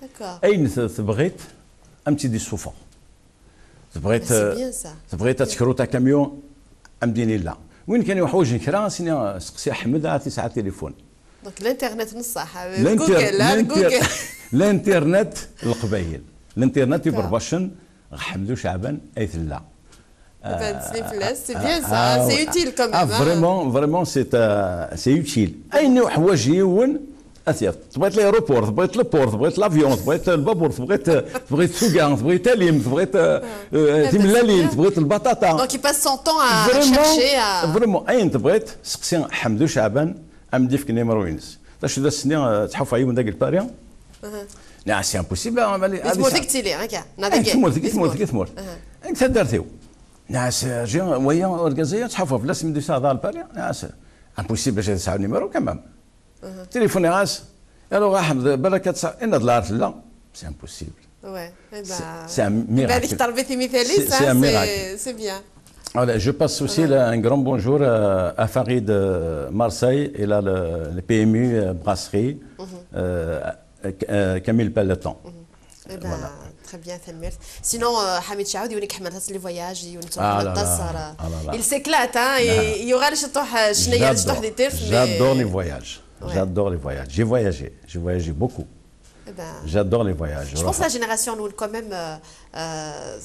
D'accord. Ayen t-, tebɣiḍ, am tt-id-issufeɣ. Tebɣiḍ, c'est bien ça. Tebɣiḍ ad tekruḍ akamyun, am din illa. Win kan yuḥwaǧen kra, sini, seqsi Ḥmed, ahat yesɛa tilifun. Donc, l'internet n ṣṣeḥ, euh, Google, hein, Google. L'internet n Leqbayel. L'internet iberbacen, ɣer Ḥemdu Caɛban ay tella. Eh ben, c'est, c'est bien ça, c'est utile quand même, ah, hein. Vraiment, vraiment, c'est, euh, c'est utile. Ayen uḥwaǧ yiwen, ad t-yaf. Tebɣiḍ l'aéroport, tebɣiḍ le port, tebɣiḍ l'avion, tebɣiḍ lbabur, tebɣiḍ, tebɣiḍ tuga, tebɣiḍ alim, tebɣiḍ, euh, euh, timellalin, tebɣiḍ lbaṭaṭa. Donc, il passe son temps à chercher, à... Vraiment, ayen tebɣiḍ, seqsi Ḥemdu Caɛban, am d-ifk numéro-ines. D acu d ass-nni, euh, ttḥufuɣ yiwen dagi Lpari. Nniɣ-as, c'est impossible, ah, mali, di tmurt i yettili, akka, neɣ dagi? Di tmurt, di tmurt, di tmurt. Deg taddart-iw. Nniɣ-as, euh, j'ai, waya, urgaz-aya, ttḥufuɣ fell-as mi d-yusa ɣer Lpari. Nniɣ-as, impossible, j'ai tesɛa numéro quand même. Tilifuniɣ-as, alors, Ḥmed, balak ad tesɛa, inna-d la tella. C'est impossible. Ouais, eh ben, c'est un miracle. C'est, c'est un miracle. C'est bien. Voilà, je passe aussi un grand bonjour, euh, à Farid, euh, Marseille. Il a le, le P M U, euh, brasserie, euh, euh, Camille Pelletan. Eh ben, très bien, tanemmirt. Sinon, euh, Ḥamid Caɛu, yiwen i iḥemmel les voyages, yiwen i iḥemmel aṭas, il s'éclate, hein, et il y aura le château, euh, j'adore les voyages. J'adore les voyages. J'ai voyagé. J'ai voyagé beaucoup. Eh ben, j'adore les voyages. Je pense que la génération, nous, quand même, euh, euh,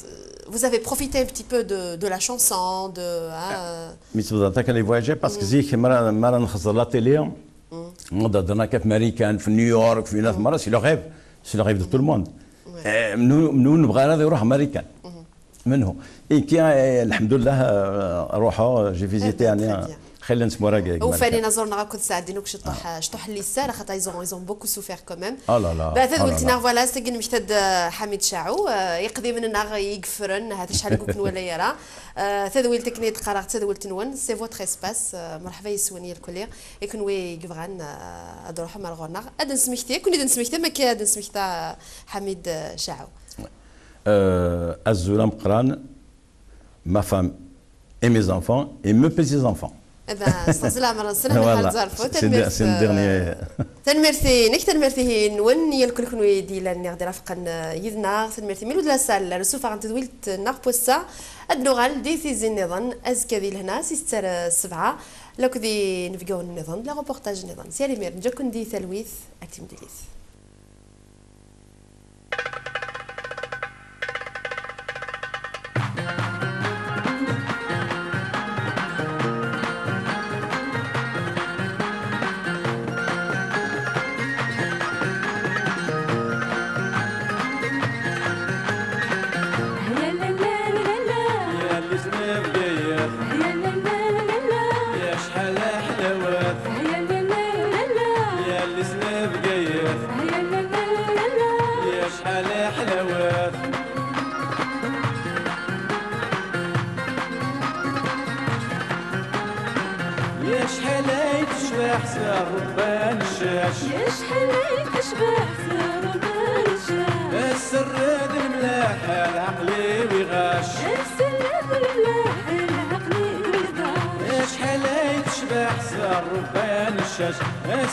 vous avez profité un petit peu de, de la chanson, de, hein, euh. Mi tebda akka les voyages, parce que zik, mi ara, mi ara nxeẓẓer la télé, nqedder akka fi Marikan, fi New York, fi nat mara, c'est le rêve. C'est le rêve de tout le monde. Eh, mnu, mnu nebɣa ara ad iruḥ Marikan. Menhu. Et puis, eh, alhamdoulilah, euh, ruḥeɣ, euh, j'ai visité, très bien, très bien. Xilla n tmura deg Marikan. Ufan inaẓuren-nneɣ akked sɛeddin akk ciṭuḥ, ciṭuḥ n liser, axaṭer ils ont, ils ont beaucoup souffert quand même. Ah là là, ah là là. Ba, tadwilt-nneɣ, voilà, s tagi nemmekta-d, euh, Ḥamid Caɛu, euh, iqdimen-nneɣ i yeffren, ahat acḥal n wakken ur nwala ara. Euh, tadwilt akken i d-qqareɣ, d tadwilt-nwen, c'est votre espace, euh, mreḥba yes-wen i lkulli. I kenwi i yebɣan, euh, ad d-truḥem ar ɣur-neɣ, ad d-nesmekti, ad ken-id-nesmekti, am akka ad d-nesmekta Ḥamid, euh, Caɛu. Euh, azul ameqqran, ma femme et mes enfants et mes petits-enfants. Eh ben, s teɣzi n leɛmer-nsen, ad nḥerz arfu. Voilà. C'est le, c'est le dernier. Tanemmirt-inek, tanemmirt-ihin-nwen, i lkul kenwi i d-yellan, i ɣ-d-irafqen, euh, yid-neɣ, tanemmirt i Miloud Lassalle, ar usuffeɣ n tedwilt-nneɣ n wass-a. Ad nuɣal di tizi nniḍen, azekka di lehna, si ssetta ar ssebɛa, lakked inebgawen nniḍen, d les reportages nniḍen. Si ar imir, neǧǧa-ken di talwit, ar timlilit. Yal isem Bgayet, yal ḥala ḥlawat. Yal isem Bgayet, yal ḥala ḥlawat. Yacḥal ay tecbeḥ s rrebba n ccac. Yacḥal ay tecbeḥ s rrebba n ccac. Sserred lemlaḥ, lɛeql-iw iɣac. Sserred lemlaḥ, lɛeql-iw iɣac. Acḥal ay tecbeḥ s rrebba n ccac.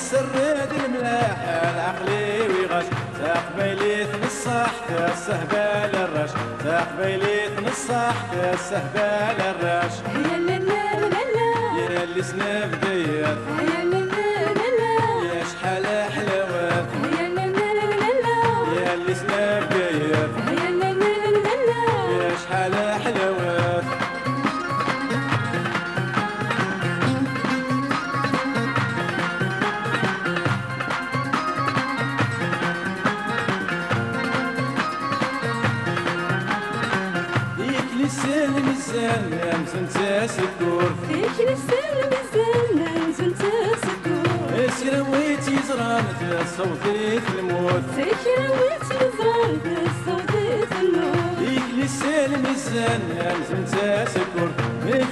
Sserred lemlaḥ, lɛeql-iw iɣac. Taqbaylit n ṣṣeḥ tessehbal arrac. Taqbaylit n ṣṣeḥ tessehbal arrac. Yal isem Bgayet, yacḥal ḥlawat. Yal isem Bgayet. ḥlawat. Tikli s lmizan, amzun d tasekkurt. Tikli s lmizan, amzun d tasekkurt. Kra wi tt-yeẓran tessaweḍ-it lmut. Kra wi tt-yeẓran tessaweḍ-it lmut. Tikli s lmizan, amzun d tasekkurt.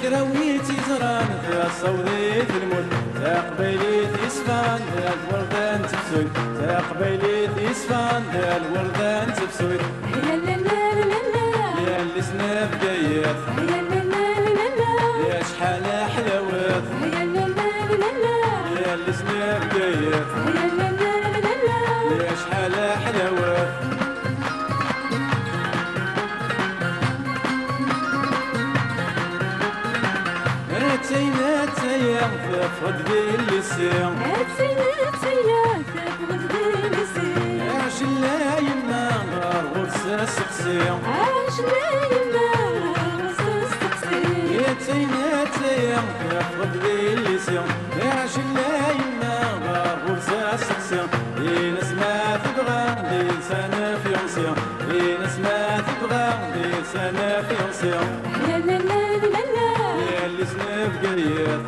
Kra wi tt-yeẓran tessaweḍ-it lmut. Taqbaylit yeṣfan d lwerda n tefsut. Taqbaylit yeṣfan d lwerda n tefsut. Yal isem Bgayet. Acḥal ḥlawet. Yal isem Bgayet. Acḥal ḥlawet. Attayen, attayen, teffeɣ-d di lycée. Attayen, attayen, teffeɣ-d di lycée. Ɛjel a yemma, ɣer ɣur-s asteqsi. Ɛjel a yemma, ɣer ɣur-s asteqsi. Attayen, attayen, teffeɣ-d di lycée. Ɛjel a yemma, ɣer ɣur-s asteqsi. Ini-as ma tebɣa, di lisan fiancé. Ini-as ma tebɣa, di lisan fiancé. Yal isem Bgayet.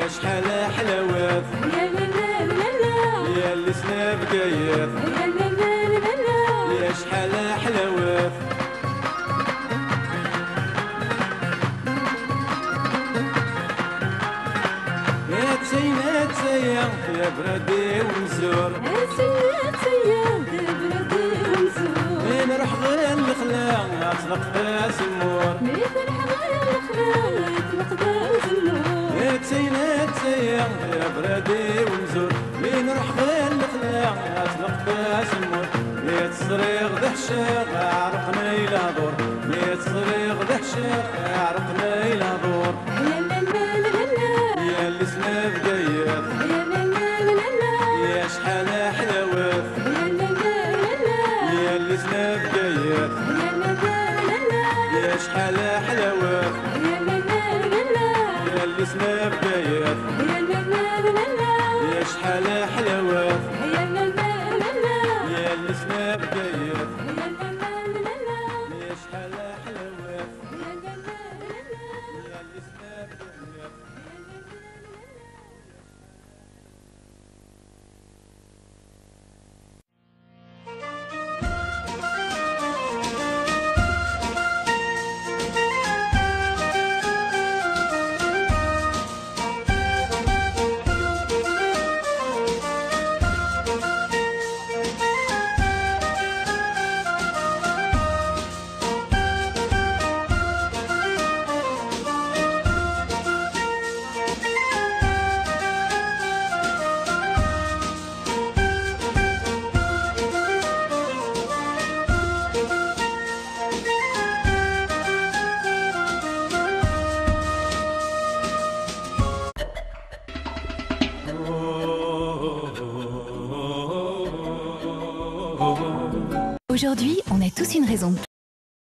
Acḥal ḥlawet. Yal isem Bgayet. Acḥal ḥlawet. Attayen, attayen, d abrad i umzur. Attayen, attayen, d abrad i umzur. Mi nruḥ ɣer lexla, ad tleqq tazemmurt. Mi truḥ ɣer lexla, ad tleqq tazemmurt. Attayen, attayen, d abrad i umzur. Mi nruḥ ɣer lexla, ad tleqq tazemmurt. Mi tt-ẓriɣ dehceɣ, ɛerqen-iyi lehdur. Mi tt-ẓriɣ dehceɣ, ɛerqen-iyi lehdur. Yal isem Bgayet. Acḥal ḥlawet. Yal isem Bgayet. Acḥal ḥlawet. Yal isem Bgayet. Acḥal ḥlawet. Yal isem Bgayet. Acḥal ḥlawet. Aujourd'hui, on a tous une raison de